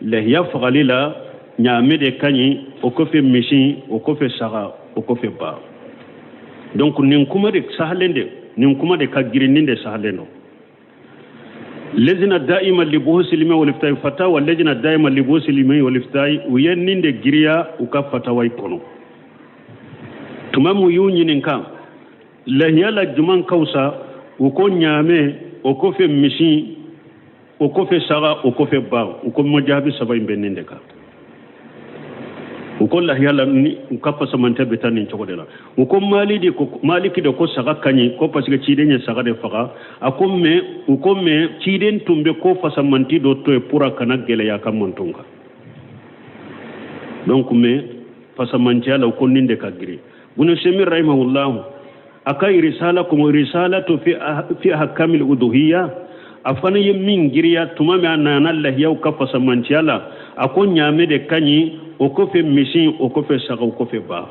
Speaker 1: lahiya fagali la ɲaamɛ de ka ɲi, o kɔfɛ misi, o kɔfɛ saga, o kɔfɛ ba. Donc nin kuma de sahalen de, nin kuma de ka girin, nin de sahalen don. Lejina daima libuhusi ilmi wal iftai, fatawa lejina daima libuhusi ilmi wal iftai, u ye nin de giriya u ka fatawa kɔnɔ. Tuma min y'u ɲininka lahiya la juman ka fisa, u ko ɲaamɛ, o kɔfɛ misi, o kɔfɛ saga, o kɔfɛ ba. U ko majahabi 3 in bɛ nin de kan. U ko lahiya la ni u ka fasamantɛ bɛ taa nin cogo de la. U ko Maliki de ko saga ka ɲi, ko parce que ciden ye saga de faga. A ko mais, u ko mais ciden tun bɛ ko fasamanti dɔ to yen pour a kana gɛlɛya a ka mantonw kan. Donc mais fasamantiya la, u ko nin de ka girin. Bunu Semir rahimahullahu a ka risala como risalatu fi ahkamil uduhiyya, a fana ye min giriya tuma min a nana lahiyaw ka fasamantiya la, a ko ɲaamɛ de ka ɲi, o kɔfɛ misi, o kɔfɛ saga, o kɔfɛ ba.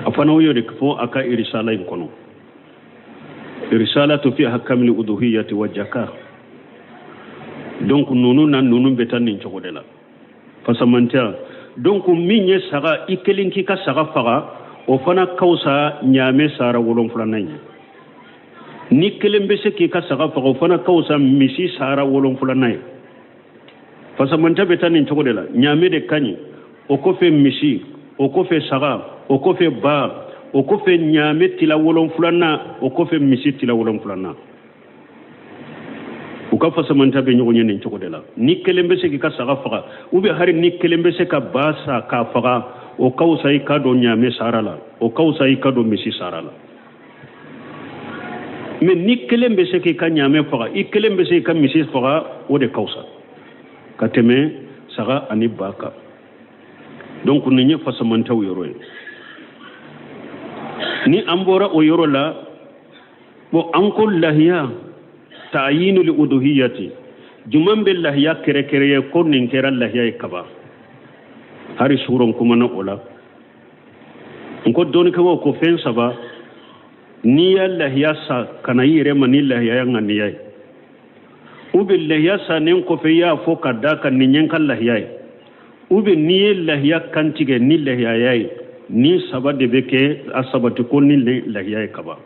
Speaker 1: A fana y'o de fɔ a ka risala in kɔnɔ, risalatu fi ahkamil uduhiyyati wa jaka. Donc ninnu na ninnu bɛ taa nin cogo de la fasamantiya. Donc min ye saga, i kelen k'i ka saga faga, o fana ka fisa ɲaamɛ sara 7nan ye. Ni kelen bɛ se k'i ka saga faga, o fana ka fisa misi sara 7nan ye. Fasamantɛ bɛ taa nin cogo de la. Ɲaamɛ de ka ɲi, o kɔfɛ misi, o kɔfɛ saga, o kɔfɛ ba, o kɔfɛ ɲaamɛ tila 7nan, o kɔfɛ misi tila 7nan. U ka fasamantɛ bɛ ɲɔgɔn ye nin cogo de la. Ni kelen bɛ se k'i ka saga faga, ou bien hari ni kelen bɛ se ka ba sa k'a faga, o ka fisa i ka don ɲaamɛ sara la, o ka fisa i ka don misi sara la. Mais ni kelen bɛ se k'i ka ɲaamɛ faga, i kelen bɛ se k'i ka misi faga, o de ka fisa ka tɛmɛ saga ani ba kan. Donc nin ye fasamantaw yɔrɔ ye. Ni an bɔra o yɔrɔ la, bon, an ko lahiya ta'yinu li uduhiyati, juman bɛ lahiya kɛrɛkɛrɛye ko nin kɛra lahiya ye kaban. Hari suuron kumana o la, n ko dɔnnikɛbaw ko fɛn saba: n'i ya lahiya sa ka na i yɛrɛ ma ni lahiya ŋaniya ye, ou bien lahiya sannen kɔfɛ i y'a fɔ ka da kan nin ye n ka lahiya ye, ou bien n'i ye lahiya kantigɛ ni lahiyaya ye, ni saba de bɛ kɛ a sabati ko ni lahiya ye kaban.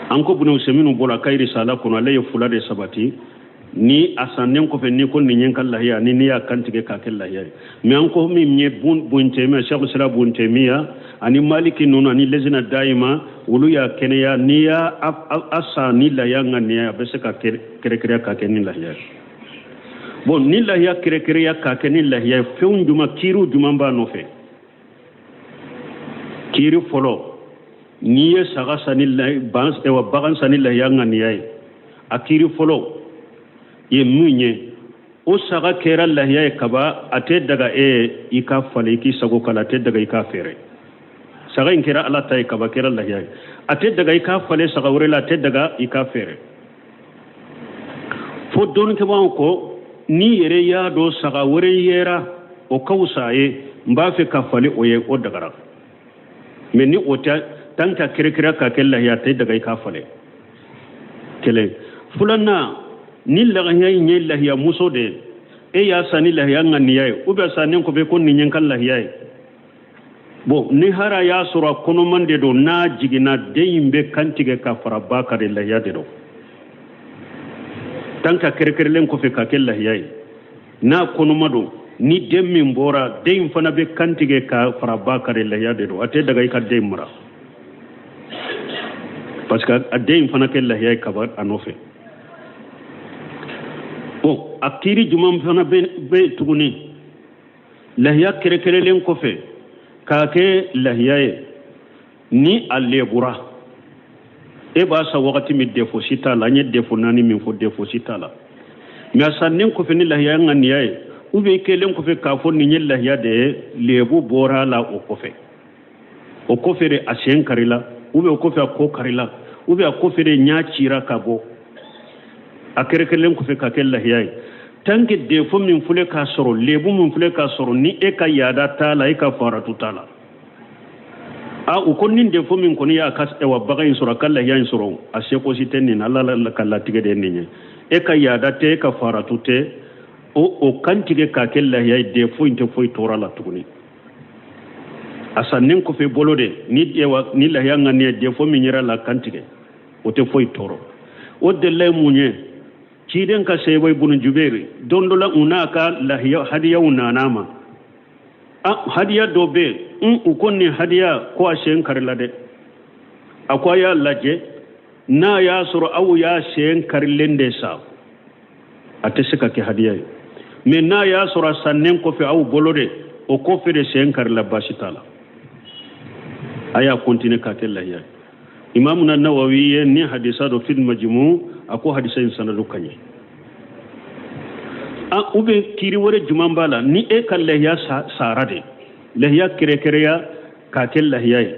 Speaker 1: An ko Bunu Usɛminu bɔra ka risala kɔnɔ, ale ye fula de sabati: ni a sannen kɔfɛ n'i ko nin ye n ka lahiya, ni n'i y'a kantigɛ k'a kɛ lahiya ye. Mais an ko min ye Bun Temiya, Sheikhul Islam Bun Temiya ani Maliki ninnu ani Lejina Dayima, olu y'a kɛnɛya: n'i y'a a san ni lahiya ŋaniya, a bɛ se ka kɛrɛkɛrɛya k'a kɛ ni lahiya ye. Bon, ni lahiya kɛrɛkɛrɛya k'a kɛ ni lahiya ye, fɛnw juma, kiiriw juman b'a nɔfɛ? Kiiri fɔlɔ, n'i ye saga san ni ban, bagan san ni lahiya ŋaniya ye, a kiiri fɔlɔ ye mun ye? O saga kɛra lahiya ye kaba, a tɛ daga e ye i ka falen i k'i sago k'a la, a tɛ daga i k'a feere. Saga in kɛra Ala ta ye kaba, kɛra lahiya ye, a tɛ daga i k'a falen saga wɛrɛ la, a tɛ daga i k'a feere. Fo dɔnnikɛbaaw ko n'i yɛrɛ y'a dɔn saga wɛrɛ yera o ka wusa ye, n b'a fɛ ka falen o ye, o dagara. Mais ni o tɛ, tant que kɛrɛkɛrɛ ka kɛ lahiya, a tɛ daga i k'a falen. Kelen. Filanan, ni lahiya in ye lahiya muso de ye, e y'a san ni lahiya ŋaniya ye, ou bien sannen kɔfɛ ko nin ye n ka lahiya ye, bon, ni hara y'a sɔrɔ a kɔnɔman de don, n'a jiginna, den in bɛ kantigɛ ka fara ba kan de, lahiya de don. Tant que kɛrɛkɛrɛlen kɔfɛ ka kɛ lahiya ye, n'a kɔnɔma don, ni den min bɔra, den in fana bɛ kantigɛ ka fara ba kan de, lahiya de don. A tɛ daga i ka den mara, parce que a den in fana kɛ lahiya ye kaba a nɔfɛ. Bon, a kiiri jumɛn fana bɛ tuguni? Lahiya kɛrɛkɛrɛlen kɔfɛ k'a kɛ lahiya ye, ni a lebura, e b'a san wagati min, défaut si t'a la. An ye défaut naani min fɔ, défaut si t'a la. Mais a sannen kɔfɛ ni lahiya ŋaniya ye, ou bien kɛlen kɔfɛ k'a fɔ nin ye lahiya de ye, lebu bɔra a la o kɔfɛ, o kɔfɛ de a sen karila, ou bien o kɔfɛ a kɔ karila, ou bien a kɔfɛ de ɲa cira ka bɔ, a kɛrɛkɛrɛlen kɔfɛ ka kɛ lahiya ye, tant que défaut min filɛ k'a sɔrɔ, lebu min filɛ k'a sɔrɔ, ni e ka yaada t'a la, e ka faratu t'a la, a u ko ni défaut min kɔni y'a ka bagan in sɔrɔ, a ka lahiya in sɔrɔ, a seko si tɛ nin na, Ala ka latigɛ de ye nin ye, e ka yaada tɛ, e ka faratu tɛ, o kantigɛ k'a kɛ lahiya ye, défaut in tɛ foyi tɔɔrɔ la tuguni. A sannen kɔfɛ bolo de ni ni lahiya ŋaniya, défaut min yɛrɛ la kantigɛ, o tɛ foyi tɔɔrɔ. O delila ye mun ye? Ciden ka seba Ibunu Juberi, don dɔ la u n'a ka lahiya hadiyaw nana ma, a hadiya dɔ bɛ yen, u ko nin hadiya ko a sen karila dɛ. A ko a y'a lajɛ, n'a y'a sɔrɔ aw y'a sen karilen de sa, a tɛ se ka kɛ hadiya ye. Mais n'a y'a sɔrɔ a sannen kɔfɛ aw bolo de, o kɔfɛ de sen karila, baasi t'a la, a y'a continuer k'a kɛ lahiya ye. Imamuna Nawawi ye ni hadisa dɔ fil Majmu, a ko hadisa in sanadu ka ɲɛ. A u bɛ kiiri wɛrɛ jumɛn b'a la? Ni e ka lahiya sara de, lahiya kɛrɛkɛrɛya k'a kɛ lahiya ye,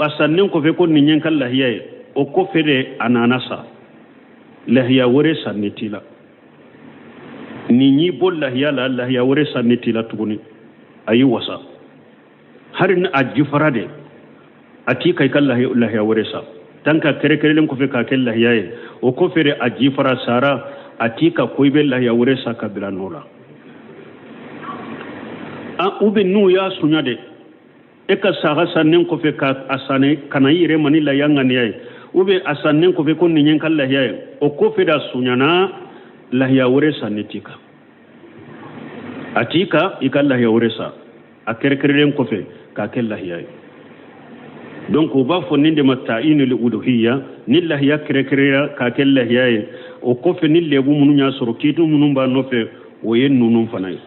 Speaker 1: a sannen kɔfɛ ko nin ye n ka lahiya ye, o kɔfɛ de a nana sa, lahiya wɛrɛ sanni t'i la. Nin y'i bɔ lahiya la, lahiya wɛrɛ sanni t'i la tuguni, a y'i wasa. Hari ni a jifara de, a t'i ka i ka lahiya wɛrɛ sa. Tant que kɛrɛkɛrɛlen kɔfɛ k'a kɛ lahiya ye, o kɔfɛ de a jifara sara, a t'i ka ko i bɛ lahiya wɛrɛ sa ka bila nɔ la. A u bɛ n'u y'a sunya de, e ka saga sannen kɔfɛ ka a sanni ka na i yɛrɛ ma ni lahiya ŋaniya ye, ou bien a sannen kɔfɛ ko nin ye n ka lahiya ye, o kɔfɛ de a sunyana, lahiya wɛrɛ sanni t'i kan, a t'i kan i ka lahiya wɛrɛ sa a kɛrɛkɛrɛlen kɔfɛ k'a kɛ lahiya ye. Donc u b'a fɔ nin de ma ta'inu li uduhiya. Ni lahiya kɛrɛkɛrɛya k'a kɛ lahiya ye, o kɔfɛ ni lebu minnu y'a sɔrɔ, kiitu minnu b'a nɔfɛ, o ye ninnu fana ye,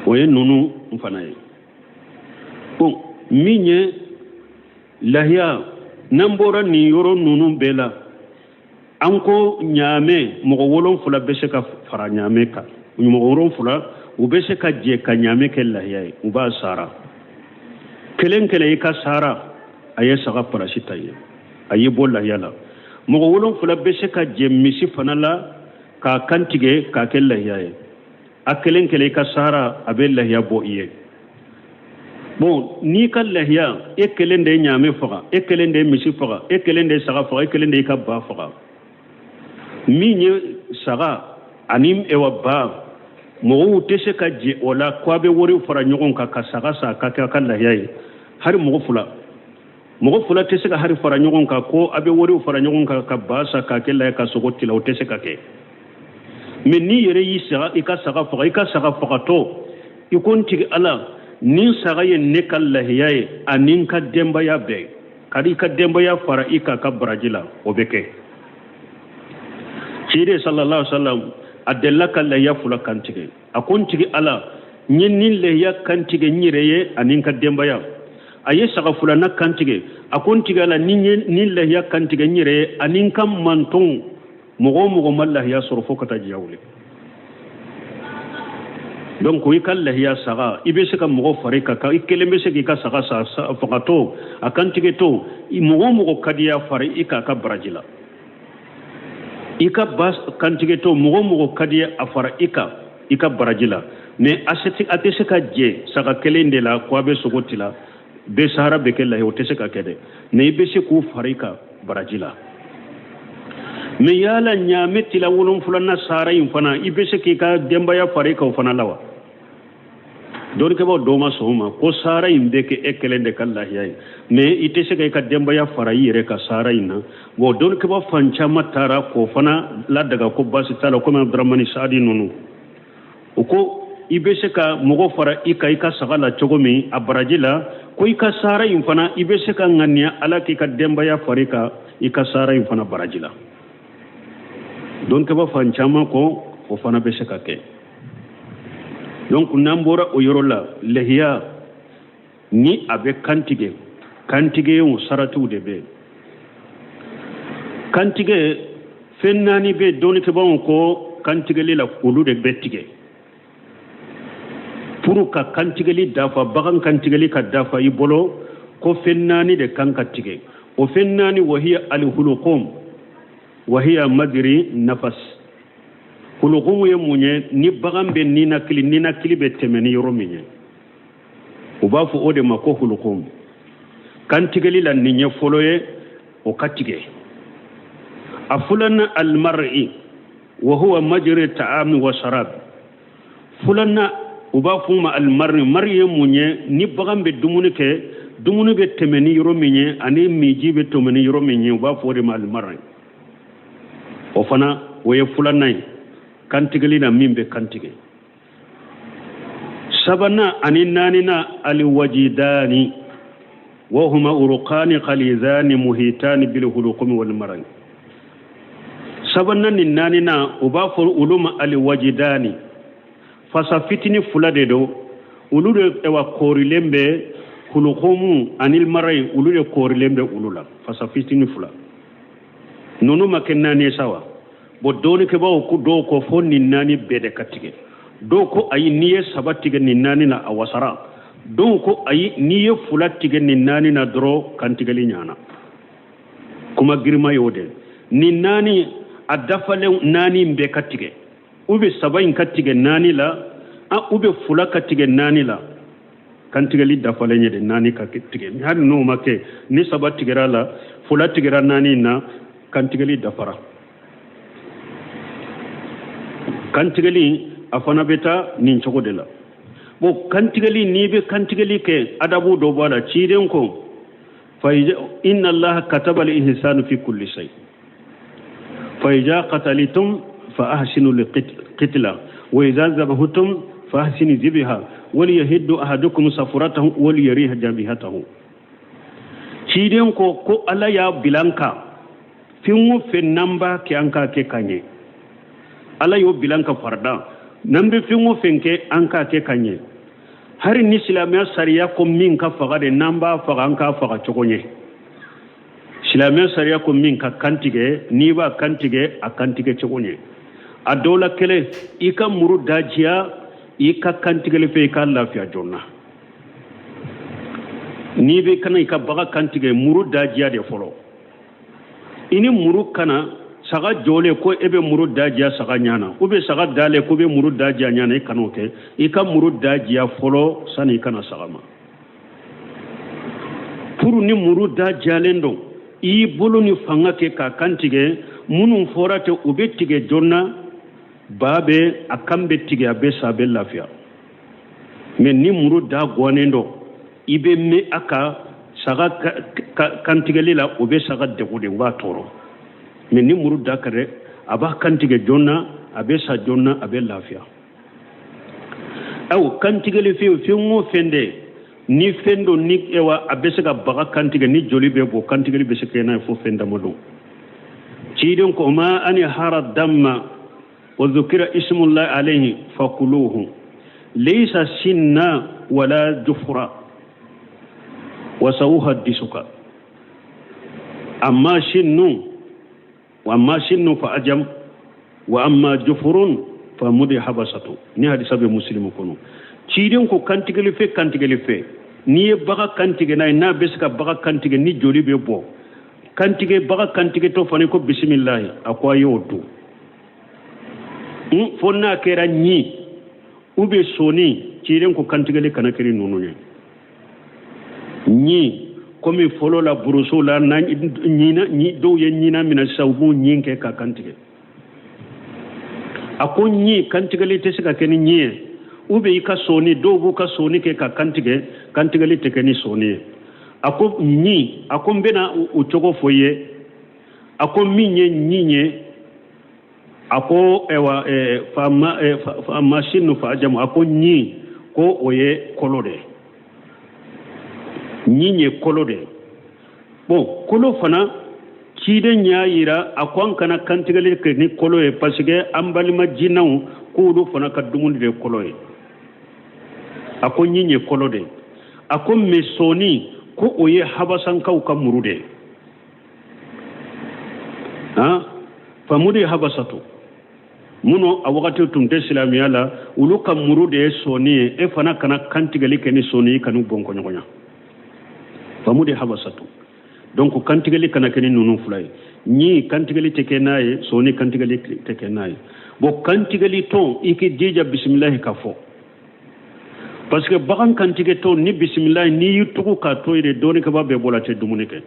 Speaker 1: o ye ninnu fana ye. Bon, min ye lahiya, n'an bɔra nin yɔrɔ ninnu bɛɛ la, an ko ɲaamɛ mɔgɔ 7 bɛ se ka fara ɲaamɛ kan. Mɔgɔ 7 U bɛ se ka jɛ ka ɲaamɛ kɛ lahiya ye, u b'a sara kelen kelen. I ka sara, a ye saga palasi ta ye, a y'i bɔ lahiya la. Mɔgɔ wolonfila bɛ se ka jɛ misi fana la k'a kantigɛ k'a kɛ lahiya ye. A kelen kelen, i ka sara, a bɛ lahiya bɔ i ye. Bon, n'i ka lahiya, e kelen de ye ɲaamɛ faga, e kelen de ye misi faga, e kelen de ye saga faga, e kelen de y'i ka ba faga. Min ye saga ani ewa ba, mɔgɔw tɛ se ka jɛ o la ko a bɛ wari fara ɲɔgɔn kan ka saga san ka kɛ a ka lahiya ye. Hari mɔgɔ fila, mɔgɔ fila tɛ se ka hari fara ɲɔgɔn kan ko a bɛ wariw fara ɲɔgɔn kan ka ba san k'a kɛ lahiya, ka sogo tila, o tɛ se ka kɛ. Mais n'i yɛrɛ y'i saga, i ka saga faga, i ka saga fagatɔ, i ko: n tigi Ala, nin saga ye ne ka lahiya ye ani n ka denbaya bɛɛ, ka i ka denbaya fara i kan ka baraji la, o bɛ kɛ. Ciden sallallahu alaihi wasallam, a delila ka lahiya fila kantigɛ. A ko: n tigi Ala, n ye nin lahiya kantigɛ n yɛrɛ ye ani n ka denbaya. A ye saga filanan kantigɛ, a ko: n tigi Ala, ni n ye nin lahiya kantigɛ n yɛrɛ ye ani n ka mantɔnw, mɔgɔ o mɔgɔ ma lahiya sɔrɔ fo ka taa diɲɛ wuli. Donc i ka lahiya saga, i bɛ se ka mɔgɔ fara i kan, i kelen bɛ se k'i ka saga sa fagatɔ, a kantigɛtɔ, mɔgɔ o mɔgɔ ka di a fara i kan ka baraji la. I ka ba kantigɛtɔ, mɔgɔ o mɔgɔ ka di a fara i kan i ka baraji la. Mais a tɛ se ka jɛ saga kelen de la ko a bɛ sogo tila bɛɛ sahara bɛ kɛ lahiya, o tɛ se ka kɛ dɛ. Mais i bɛ se k'u fara i kan baraji la. Mais yala ɲaamɛ tila wolonfilana sara in fana, i bɛ se k'i ka denbaya fara i kan o fana la wa? Dɔnnikɛbaaw dɔw ma sɔn o ma ko sara in bɛ kɛ e kelen de ka lahiya ye, mais i tɛ se ka i ka denbaya fara i yɛrɛ ka sara in na. Bon, dɔnnikɛbaa fan caman taara k'o fana ladaga ko baasi t'a la, komi Abdramani Saadi ninnu. O ko i bɛ se ka mɔgɔ fara i kan i ka saga la cogo min a baraji la, ko i ka sara in fana, i bɛ se ka ŋaniya Ala k'i ka denbaya fara i kan i ka sara in fana baraji la. Dɔnnikɛbaa fan caman ko o fana bɛ se ka kɛ. Donc n'an bɔra o yɔrɔ la, lahiya ni a bɛ kantigɛ, kantigɛ saratiw de bɛ yen. Kantigɛ fɛn naani bɛ, dɔnnikɛbaaw ko kantigɛli la, olu de bɛ tigɛ pour ka kantigɛli dafa, bagan kantigɛli ka dafa i bolo, ko fɛn naani de kan ka tigɛ. O fɛn naani, wahiya alihulukum, wahiya madiri nafas. Hulukumu ye mun ye? Ni bagan bɛ ninakili, ninakili bɛ tɛmɛ ni yɔrɔ min ye, u b'a fɔ o de ma ko hulukumu. Kantigɛli la, nin ye fɔlɔ ye, o ka tigɛ. A filanan, almar'i, wa huwa majri ta'ami wa sharab. Filanan, u b'a fɔ ma almar'i. Mar'i ye mun ye? Ni bagan bɛ dumuni kɛ, dumuni bɛ tɛmɛ ni yɔrɔ min ye ani miji bɛ tɛmɛ ni yɔrɔ min ye, u b'a fɔ o de ma almar'i. O fana, o ye filanan ye kantigɛli la min bɛ kantigɛ. Sabanan ani naaninan, aliwajidani, wa huma uruqani khalizani muhitani bil hulukumi wal mar'i. Sabanan ni naaninan, u b'a fɔ olu ma aliwajidani. Fasa fitini fila de don, olu de ewa koorilen bɛ hulukumu ani marayi, olu de koorilen bɛ olu la, fasa fitini fila ninnu ma kɛ naani ye sa wa? Bon, dɔnnikɛbaaw ko, dɔw ko fo nin naani bɛɛ de ka tigɛ, dɔw ko ayi, n'i ye saba tigɛ nin naani na, a wasara, dɔw ko ayi, n'i ye fila tigɛ nin naani na dɔrɔn, kantigɛli ɲana. Kuma girima y'o de. Nin naani a dafalen, naani bɛɛ ka tigɛ, ou bien saba in ka tigɛ naani la, ou bien fila ka tigɛ naani la, kantigɛli dafalen ye de naani ka tigɛ. Hali n'o ma kɛ, ni saba tigɛra la, fila tigɛra naani na, kantigɛli dafara. Kantigɛli a fana bɛ taa nin cogo de la. Bon, kantigɛli, n'i bɛ kantigɛli kɛ, adabu dɔ b'a la. Ciden ko: fa inna Allaha kataba al-ihsanu fi kulli shay, fa iza qatalitum fa ahsinu al-qitla, wa iza zabahtum fa ahsinu dhibha, wal yahiddu ahadukum safuratahu wal yarih jabihatahu. Ciden ko ko Ala y'a bila an kan, fɛn o fɛn n'an b'a kɛ, an k'a kɛ ka ɲɛ. Ala y'o bila an kan farida, n'an bɛ fɛn o fɛn kɛ, an k'a kɛ ka ɲɛ. Hari ni silamɛya sariya ko min ka faga de, n'an b'a faga, an k'a faga cogo ɲɛ. Silamɛya sariya ko min ka kantigɛ, n'i b'a kantigɛ, a kantigɛ cogo ɲɛ. A dɔw la kelen, i ka muru dajiya, I ka kantigɛli fɛn, i ka lafiya joona. N'i bɛ kana i ka baga kantigɛ, muru dajiya de fɔlɔ. I ni muru kana saga jɔlen ko e bɛ muru dajiya saga ɲɛ na, ou bien saga dalen ko bɛ muru dajiya ɲɛ na, i kan'o kɛ. I ka muru dajiya fɔlɔ sani i kana saga ma. Pour ni muru dajiyalen don, i y'i bolo ni fanga kɛ k'a kantigɛ, minnu fɔra ten, u bɛ tigɛ joona, ba bɛ a kan bɛ tigɛ, a bɛ sa, a bɛ lafiya. Mais ni muru da gwannen don, i bɛ mɛn a ka saga kantigɛli la, o bɛ saga degun de, u b'a tɔɔrɔ. Mais ni muru da ka dɛ, a b'a kantigɛ joona, a bɛ sa joona, a bɛ lafiya. Aw kantigɛli fɛn, fɛn o fɛn de ni fɛn don ni ewa a bɛ se ka baga kantigɛ ni joli bɛ bɔ, kantigɛli bɛ se kɛ n'a ye fo fɛn damadɔ. Ciden ko ma ani hara damma wa dhukira ismullahi alayhi fakuluhu laysa sinna wala jufra wa sawuhaddisuka amma shinnu wa amma shinnu fa ajam wa amma jufurun fa mudi habasatu. Ni hadisa bɛ Muslimu kɔnɔ. Ciden ko kantigɛli fɛ, kantigɛli fɛ, n'i ye baga kantigɛ n'a ye, n'a bɛ se ka baga kantigɛ ni joli bɛ bɔ, kantigɛ baga kantigɛtɔ fana ko bisimilahi, a ko a y'o dun. Fo n'a kɛra ɲin ou bien soni, ciden ko kantigɛli kana kɛ ni ninnu ye. Ɲin, komi fɔlɔ la burusow la, na ɲina, dɔw ye ɲina minɛ sisan, u b'u ɲin kɛ ka kantigɛ. A ko ɲin kantigɛli tɛ se ka kɛ ni ɲin ye, ou bien i ka soni, dɔw b'u ka soni kɛ ka kantigɛ, kantigɛli tɛ kɛ ni soni ye. A ko ɲin, a ko n bɛna o cogo fɔ i ye. A ko min ye ɲin ye, a ko ɛwa faama faama sinu fa jamu, a ko ɲin ko o ye kolo de ye, ɲin ye kolo de ye. Bon, kolo fana, ciden y'a yira, a ko an kana kantigɛli kɛ ni kolo ye, parce que an balima jinɛw k'olu fana ka dumuni de ye kolo ye. A ko ɲin ye kolo de ye. A ko mais soni ko o ye habasankaw ka muru de ye. Han famudi habasatu, minnu a wagati tun tɛ silamɛya la, olu ka muru de ye sɔni ye. E fana kana kantigɛli kɛ ni sɔni ye, kan'u bɔnkɔɲɔgɔnya. Famudi habasatu. Donc kantigɛli kana kɛ ni ninnu fila ye. Ɲin kantigɛli tɛ kɛ n'a ye, sɔni kantigɛli tɛ kɛ n'a ye. Bon, kantigɛli tɔn, i k'i jija bisimilahi ka fɔ, parce que bagan kantigɛ tɔn ni bisimilahi, n'i y'i tugu k'a to yen de, dɔɔnikɛba bɛɛ bɔra, tɛ dumuni kɛ.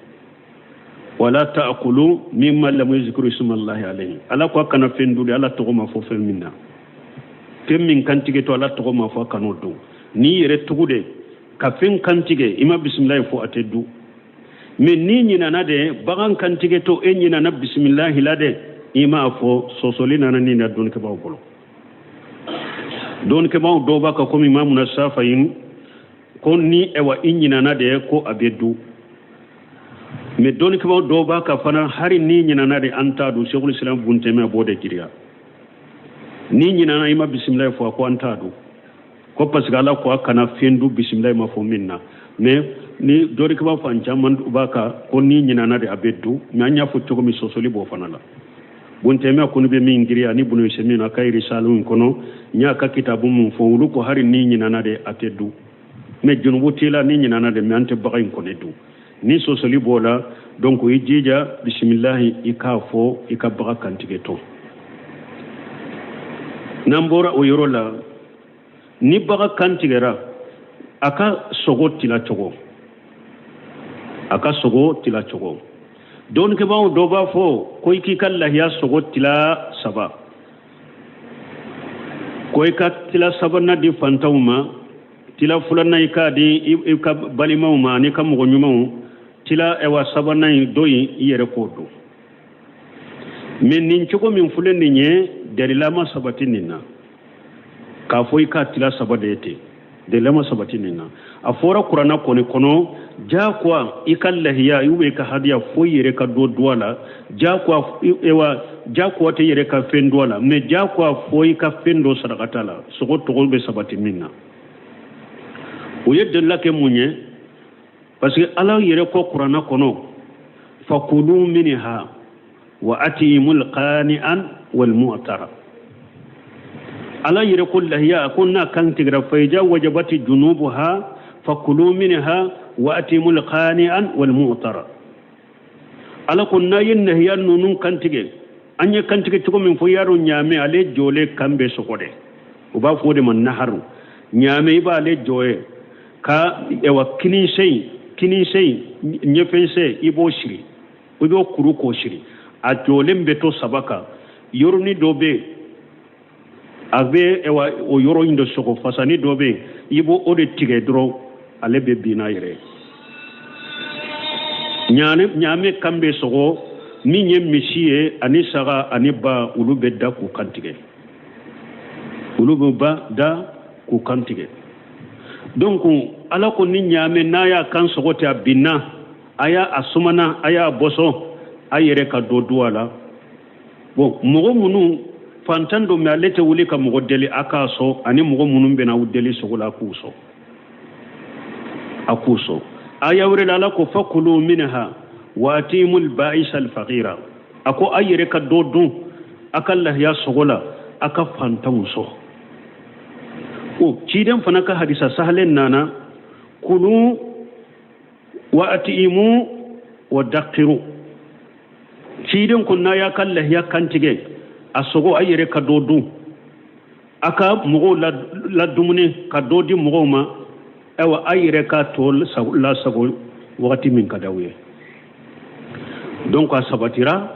Speaker 1: Wala ta'kulu mimma lam yuzkuru ismallahi alayhi. Ala ko a kana fɛn dun, Ala tɔgɔ ma fɔ fɛn min na. Fɛn min kantigɛ to, Ala tɔgɔ ma fɔ, a kan'o dun. N'i yɛrɛ tugu de ka fɛn kantigɛ, i ma bisimilahi fɔ, a tɛ dun. Mais n'i ɲinana de, bagan kantigɛ to, e ɲinana bisimilahi la de, i m'a fɔ, sɔsɔli nana nin na dɔnnikɛbaaw bolo. Dɔnnikɛbaaw dɔw b'a ka komi Imamu Safayi ko ni ɛwa i ɲinana de ko a bɛ dun. Mais dɔnnikɛbaaw dɔw b'a ka fana, hari n'i ɲinana de, an t'a dun. Sheikhul Islam Bun Taymiya b'o de jiriya. N'i ɲinana, i ma bisimilahi fɔ, a ko an t'a dun, ko parce que Ala ko a kana fɛn dun bisimilahi ma fɔ min na. Mais ni dɔnnikɛbaaw fan caman b'a ka ko n'i ɲinana de, a bɛ dun. Mais an y'a fɔ cogo min, sɔsɔli b'o fana la. Bun Taymiya kɔni bɛ min giriya ni Bunu Usaymin a ka risalu in kɔnɔ, n y'a ka kitabu min fɔ, olu ko hari n'i ɲinana de, a tɛ dun. Mais junubu t'i la n'i ɲinana de, mais an tɛ bagan in kɔni dun ni sɔsɔli b'o la. Donc i jija bisimilahi i k'a fɔ i ka baga kantigɛ tɔ. N'an bɔra o yɔrɔ la, ni baga kantigɛra, a ka sogo tila cogo, a ka sogo tila cogo, dɔnnikɛbaaw dɔw b'a fɔ ko i k'i ka lahiya sogo tila saba, ko i ka tila sabanan di fantanw ma, tila filanan i k'a di i ka balimaw ma ani ka mɔgɔ ɲumanw, tila ɛwa sabanan in dɔ in i yɛrɛ k'o dun. Mais nin cogo min filɛ nin ye, dalila ma sabati nin na k'a fɔ i k'a tila saba de ye ten. Dalila ma sabati nin na. A fɔra kuranna kɔni kɔnɔ, jagoya i ka lahiya ou bien i ka hadiya, fo i yɛrɛ ka dɔ dun a la. Jagoya ewa jagoya tɛ yɛrɛ ka fɛn dun a la, mais jagoya fo i ka fɛn dɔ sarakata la, sogo tɔgɔ bɛ sabati min na. O ye dalila kɛ mun ye? Parce que Ala yɛrɛ ko kuranna kɔnɔ, fakulu minha wa atimul qani'an wal mu'tara. Ala yɛrɛ ko lahiya, ko n'a kan tigɛra, fa iza wajabati junubuha fakulu minha wa atimul qani'an wal mu'tara. Ala ko n'a ye lahiya ninnu kantigɛ, an ye kantigɛ cogo min fɔ, y'a dɔn ɲaamɛ ale jɔlen kan bɛ sɔgɔ dɛ, u b'a fɔ o de ma naharu. Ɲaamɛ i b'ale jɔ ye ka ɛwa kininsen, kininsen ɲɛfɛnsen, i b'o siri, i b'o kuru k'o siri, a jɔlen bɛ to saba kan. Yɔrɔnin dɔ bɛ yen, a bɛ ɛwa o yɔrɔ in de sɔgɔ, fasani dɔ bɛ yen, i b'o o de tigɛ dɔrɔn, ale bɛ bin n'a yɛrɛ ye. Ɲaamɛ kan bɛ sɔgɔ. Min ye misi ye ani saga ani ba, olu bɛ da k'u kan tigɛ, olu bɛ ba da k'u kan tigɛ. Donc Ala ko ni ɲaamɛ n'a y'a kan sɔgɔ ten, a binna, a y'a a sumana, a y'a bɔsɔn, a yɛrɛ ka dɔ dun a la. Bon, mɔgɔ minnu fantan don, mais ale tɛ wuli ka mɔgɔ deli, a k'a sɔn, ani mɔgɔ minnu bɛna aw deli sogo la, a k'u sɔn, a k'u sɔn. Aya wɛrɛ la, Ala ko fakulu minha wa atimul ba'isa al faqira. A ko a yɛrɛ ka dɔ dun a ka lahiya sogo la, a ka fantanw sɔn. O ciden fana ka hadisa sahalen nana, kulu wa atimu wa daqiru. Ciden ko n'a y'a ka lahiya kantigɛ, a sogo, a yɛrɛ ka dɔ dun, a ka mɔgɔw ladumuni, ka dɔ di mɔgɔw ma, ayiwa a yɛrɛ ka tɔ lasago wagati min ka d'aw ye. Donc a sabatira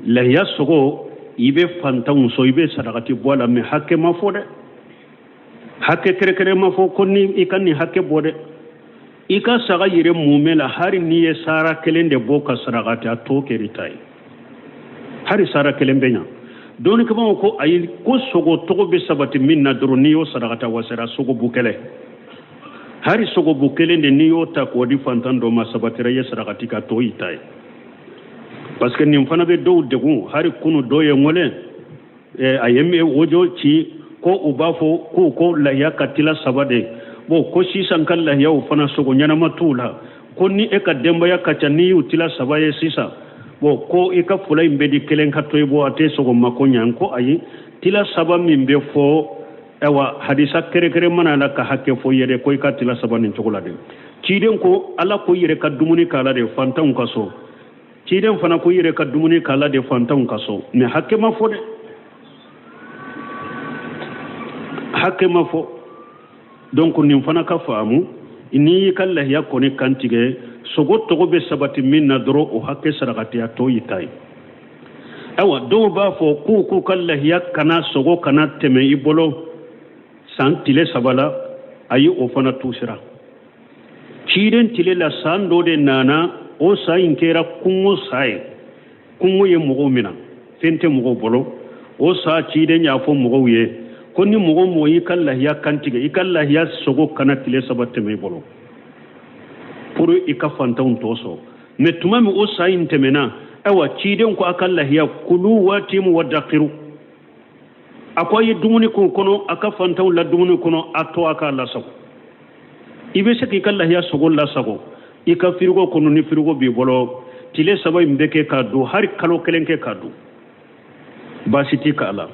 Speaker 1: lahiya sogo, i bɛ fantanw sɔn, i bɛ sadakati bɔ a la, mais hakɛ ma fɔ dɛ, hakɛ kɛrɛkɛrɛ ma fɔ ko ni i ka nin hakɛ bɔ dɛ. I ka saga yɛrɛ mumɛ la, hali n'i ye sara kelen de bɔ ka sarakati, a tɔ kɛr'i ta ye, hali sara kelen bɛ ɲa. Dɔnnikɛbaaw ko ayi, ko sogo tɔgɔ bɛ sabati min na dɔrɔn, n'i y'o sarakata, wasara sogobu kɛlɛ, hali sogobu kelen de, n'i y'o ta k'o di fantan dɔ ma, sabatira i ye sarakati ka tɔ y'i ta ye. Parce que nin fana bɛ dɔw degun. Hali kunu dɔw ye n wele, a ye n wojo ci ko u b'a fɔ ko lahiya ka tila saba de. Bon, ko sisan ka lahiyaw fana sogo ɲɛnama t'u la, ko ni e ka denbaya ka ca, n'i y'u tila saba ye sisan, bon, ko i ka fila in bɛ di kelen ka to i bɔ, a tɛ sogo mako ɲɛ. Ko ayi, tila saba min bɛ fɔ, ayiwa hadisa kɛrɛkɛrɛ mana la ka hakɛ fɔ i yɛrɛ ko i ka tila saba nin cogo la dɛ. Ciden ko Ala ko i yɛrɛ ka dumuni k'a la de, fantanw ka so. Ciden fana ko i yɛrɛ ka dumuni k'a la de, fantanw ka so, mais hakɛ ma fɔ dɛ, hakɛ ma fɔ. Donc nin fana ka faamu, n'i y'i ka lahiya kɔni kantigɛ, sogo tɔgɔ bɛ sabati min na dɔrɔn, o hakɛ sarakatiya, tɔ y'i ta ye. Ayiwa, dɔw b'a fɔ k'u k'u ka lahiya kana sogo kana tɛmɛ i bolo san tile saba la. Ayi, o fana tusira ciden tile la. San dɔ de nana, o san in kɛra kungo sa ye, kungo ye mɔgɔw minɛ, fɛn tɛ mɔgɔw bolo. O sa ciden y'a fɔ mɔgɔw ye ko ni mɔgɔ mɔgɔ y'i ka lahiya kantigɛ, i ka lahiya sogo kana tile saba tɛmɛ i bolo pour i ka fantanw tɔ sɔrɔ. Mais tuma min o sa in tɛmɛna, ayiwa ciden ko a ka lahiya kulu waatimu wa dakiru, a ko a ye dumuni k'o kɔnɔ, a ka fantanw la dumuni kɔnɔ, a to a k'a lasago. I bɛ se k'i ka lahiya sogo lasago i ka firigo kɔnɔ, ni firigo b'i bolo, tile saba in bɛ kɛ k'a dun, hali kalo kelen kɛ k'a dun, baasi tɛ k'a la.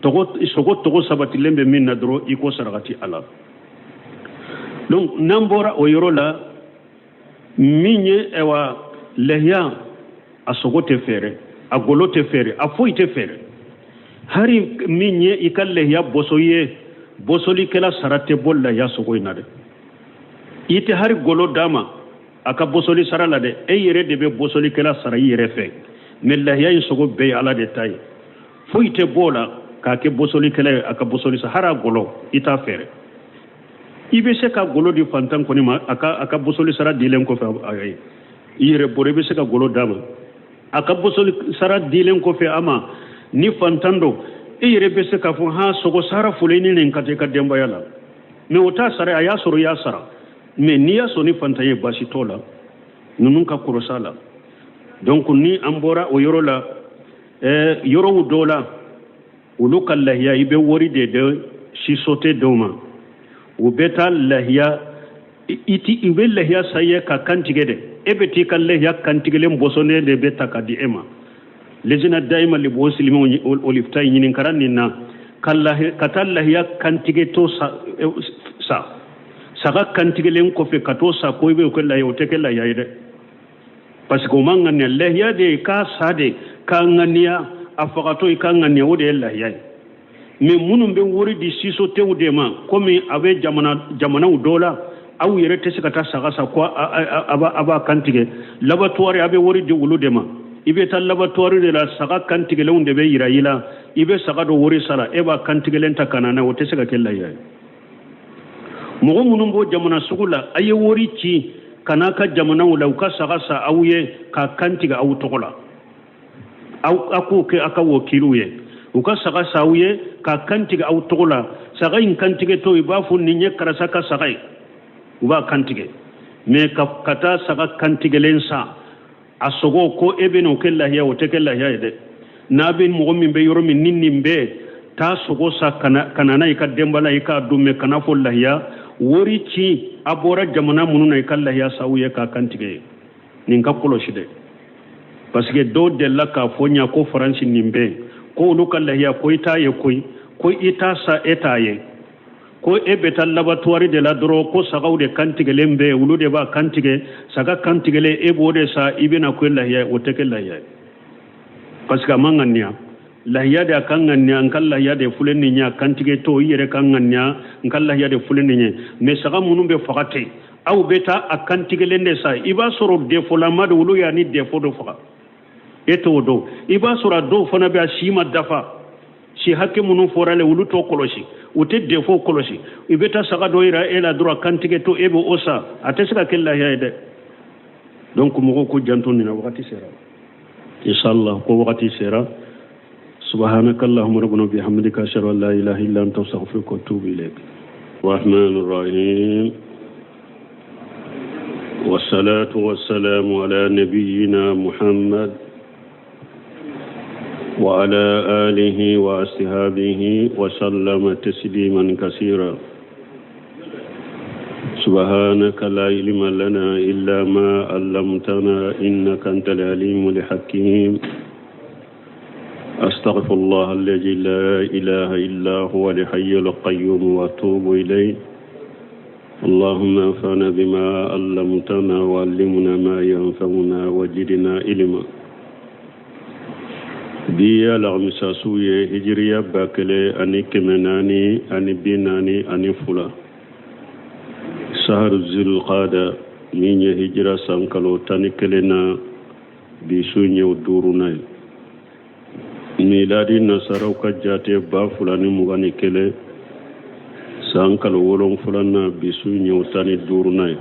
Speaker 1: Sogo tɔgɔ sabatilen bɛ min na dɔrɔn, i ko sarakati a la. Donc n'an bɔra o yɔrɔ la, min ye ayiwa lahiya, a sogo tɛ feere, a golo tɛ feere, a foyi tɛ feere. Hari min ye i ka lahiya boso ye, bosolikɛla sara tɛ bɔ lahiya sogo in na dɛ. I tɛ hari golo d'a ma a ka bosoli sara la dɛ, e yɛrɛ de bɛ bosolikɛla sara i yɛrɛ fɛ. Mais lahiya in sogo bɛɛ ye Ala de ta ye, foyi tɛ bɔ o la k'a kɛ bosolikɛla ye a ka bosoli sara. Hari a golo i t'a feere. I bɛ se ka golo di fantan kɔni ma a ka bosoli sara dilen kɔfɛ a ye, i yɛrɛ bolo i bɛ se ka golo d'a ma a ka bosoli sara dilen kɔfɛ a ma. Ni fantan don, i yɛrɛ bɛ se k'a fɔ han, sogo sara foli ni nin ka taa i ka denbaya la, mais o t'a sara, a y'a sɔrɔ i y'a sara. Mais n'i y'a sɔrɔ ni fantan ye, baasi t'o la, ninnu ka kɔrɔsa la. Donc ni an bɔra o yɔrɔ la, yɔrɔw dɔw la, olu ka lahiya i bɛ wari de di sisote dɔw ma, u bɛ taa lahiya i ti u bɛ lahiya san ye ka kantigɛ dɛ, e bɛ t'i ka lahiya kantigɛlen bɔsɔnnen de bɛ ta ka di e ma. Lejina dayima li bo silimi olifta ɲininkara nin na, Ka taa lahiya kantigɛtɔ sa, saga kantigɛlen kɔfɛ ka t'o sa ko i bɛ o kɛ lahiya, o tɛ kɛ lahiya ye dɛ, parce que o ma ŋaniya. Lahiya de ye k'a sa de k'a ŋaniya, a fagatɔ i k'a ŋaniya, o de ye lahiya ye. Mais minnu bɛ wari di sisotew de ma, komi a bɛ jamana jamanaw dɔ la, aw yɛrɛ tɛ se ka taa saga sa ko a b'a kantigɛ l'abattoir, a bɛ wari di olu de ma. I bɛ taa l'abattoir de la, saga kantigɛlenw de bɛ yira i la. I bɛ saga dɔ wari sara, e b'a kantigɛlen ta ka na n'a ye, o tɛ se ka kɛ lahiya ye. Mɔgɔ minnu b'o jamana sugu la, a ye wari ci ka n'a ka jamanaw la, u ka saga sa aw ye k'a kantigɛ aw tɔgɔ la. Aw a k'o kɛ aw ka wakiliw ye, u ka saga sa aw ye k'a kantigɛ aw tɔgɔ la. Saga in kantigɛtɔ, i b'a fɔ nin ye karisa ka saga ye, u b'a kantigɛ. Mais ka taa saga kantigɛlen san, a sogo, ko e bɛ n'o kɛ lahiya, o tɛ kɛ lahiya ye dɛ. N'a bɛ mɔgɔ min bɛ yɔrɔ min ni nin bɛɛ, taa sogo sa ka na n'a i ka denba la, i k'a dun. Mais kana fɔ lahiya. Wari ci a bɔra jamana minnu na, i ka lahiya sa u ye k'a kantigɛ ye. Nin ka kɔlɔsi dɛ, parce que dɔw delila k'a fɔ ɲa ko Faransi nin bɛɛ, ko olu ka lahiya, ko i t'a ye koyi, ko i t'a sa, e t'a ye, ko e bɛ taa l'abattoir de la dɔrɔn, ko sagaw de kantigɛlen bɛ, olu de b'a kantigɛ. Saga kantigɛlen, e b'o de sa, i bɛna ko lahiya, o tɛ kɛ lahiya ye, parce que a ma ŋaniya. Lahiya de, a ka ŋaniya, n ka lahiya de filɛ nin ye. A kantigɛ to, i yɛrɛ ka ŋaniya, n ka lahiya de filɛ nin ye. Mais saga minnu bɛ faga ten, aw bɛ taa a kantigɛlen de sa, i b'a sɔrɔ defolama de, olu y'a ni défaut dɔ faga, e t'o dɔn. I b'a sɔrɔ a dɔw fana bɛ, a si ma dafa, si hakɛ minnu fɔra le, olu t'o kɔlɔsi, u tɛ défaut kɔlɔsi. I bɛ taa saga dɔ yira e la dɔrɔn, a kantigɛ to, e bɛ o sa, a tɛ se ka kɛ lahiya ye dɛ. Donc mɔgɔw ko janto nin na. Wagati sera, inshallah, ko wagati sera. سبحانك اللهم ربنا بحمدك، أشهد أن لا إله إلا أنت، أستغفرك وأتوب إليك. الرحمن الرحيم، والصلاة والسلام على نبينا محمد وعلى آله وأصحابه وسلم تسليما كثيرا. سبحانك لا علم لنا إلا ما علمتنا، إنك أنت العليم الحكيم. أستغفر الله الذي لا إله إلا هو الحي القيوم وأتوب إليه. اللهم انفعنا بما علمتنا وعلمنا ما ينفعنا وزدنا علما. Bi ye alamisa su ye, hijiriya 1442, sahar zilqada, min ye hijira san kalo 11 na, bi su ɲɛw duurunan ye. Miladi nasaraw ka jate 2021, san kalo wolonfila na, bi su ɲɛw 15nan ye.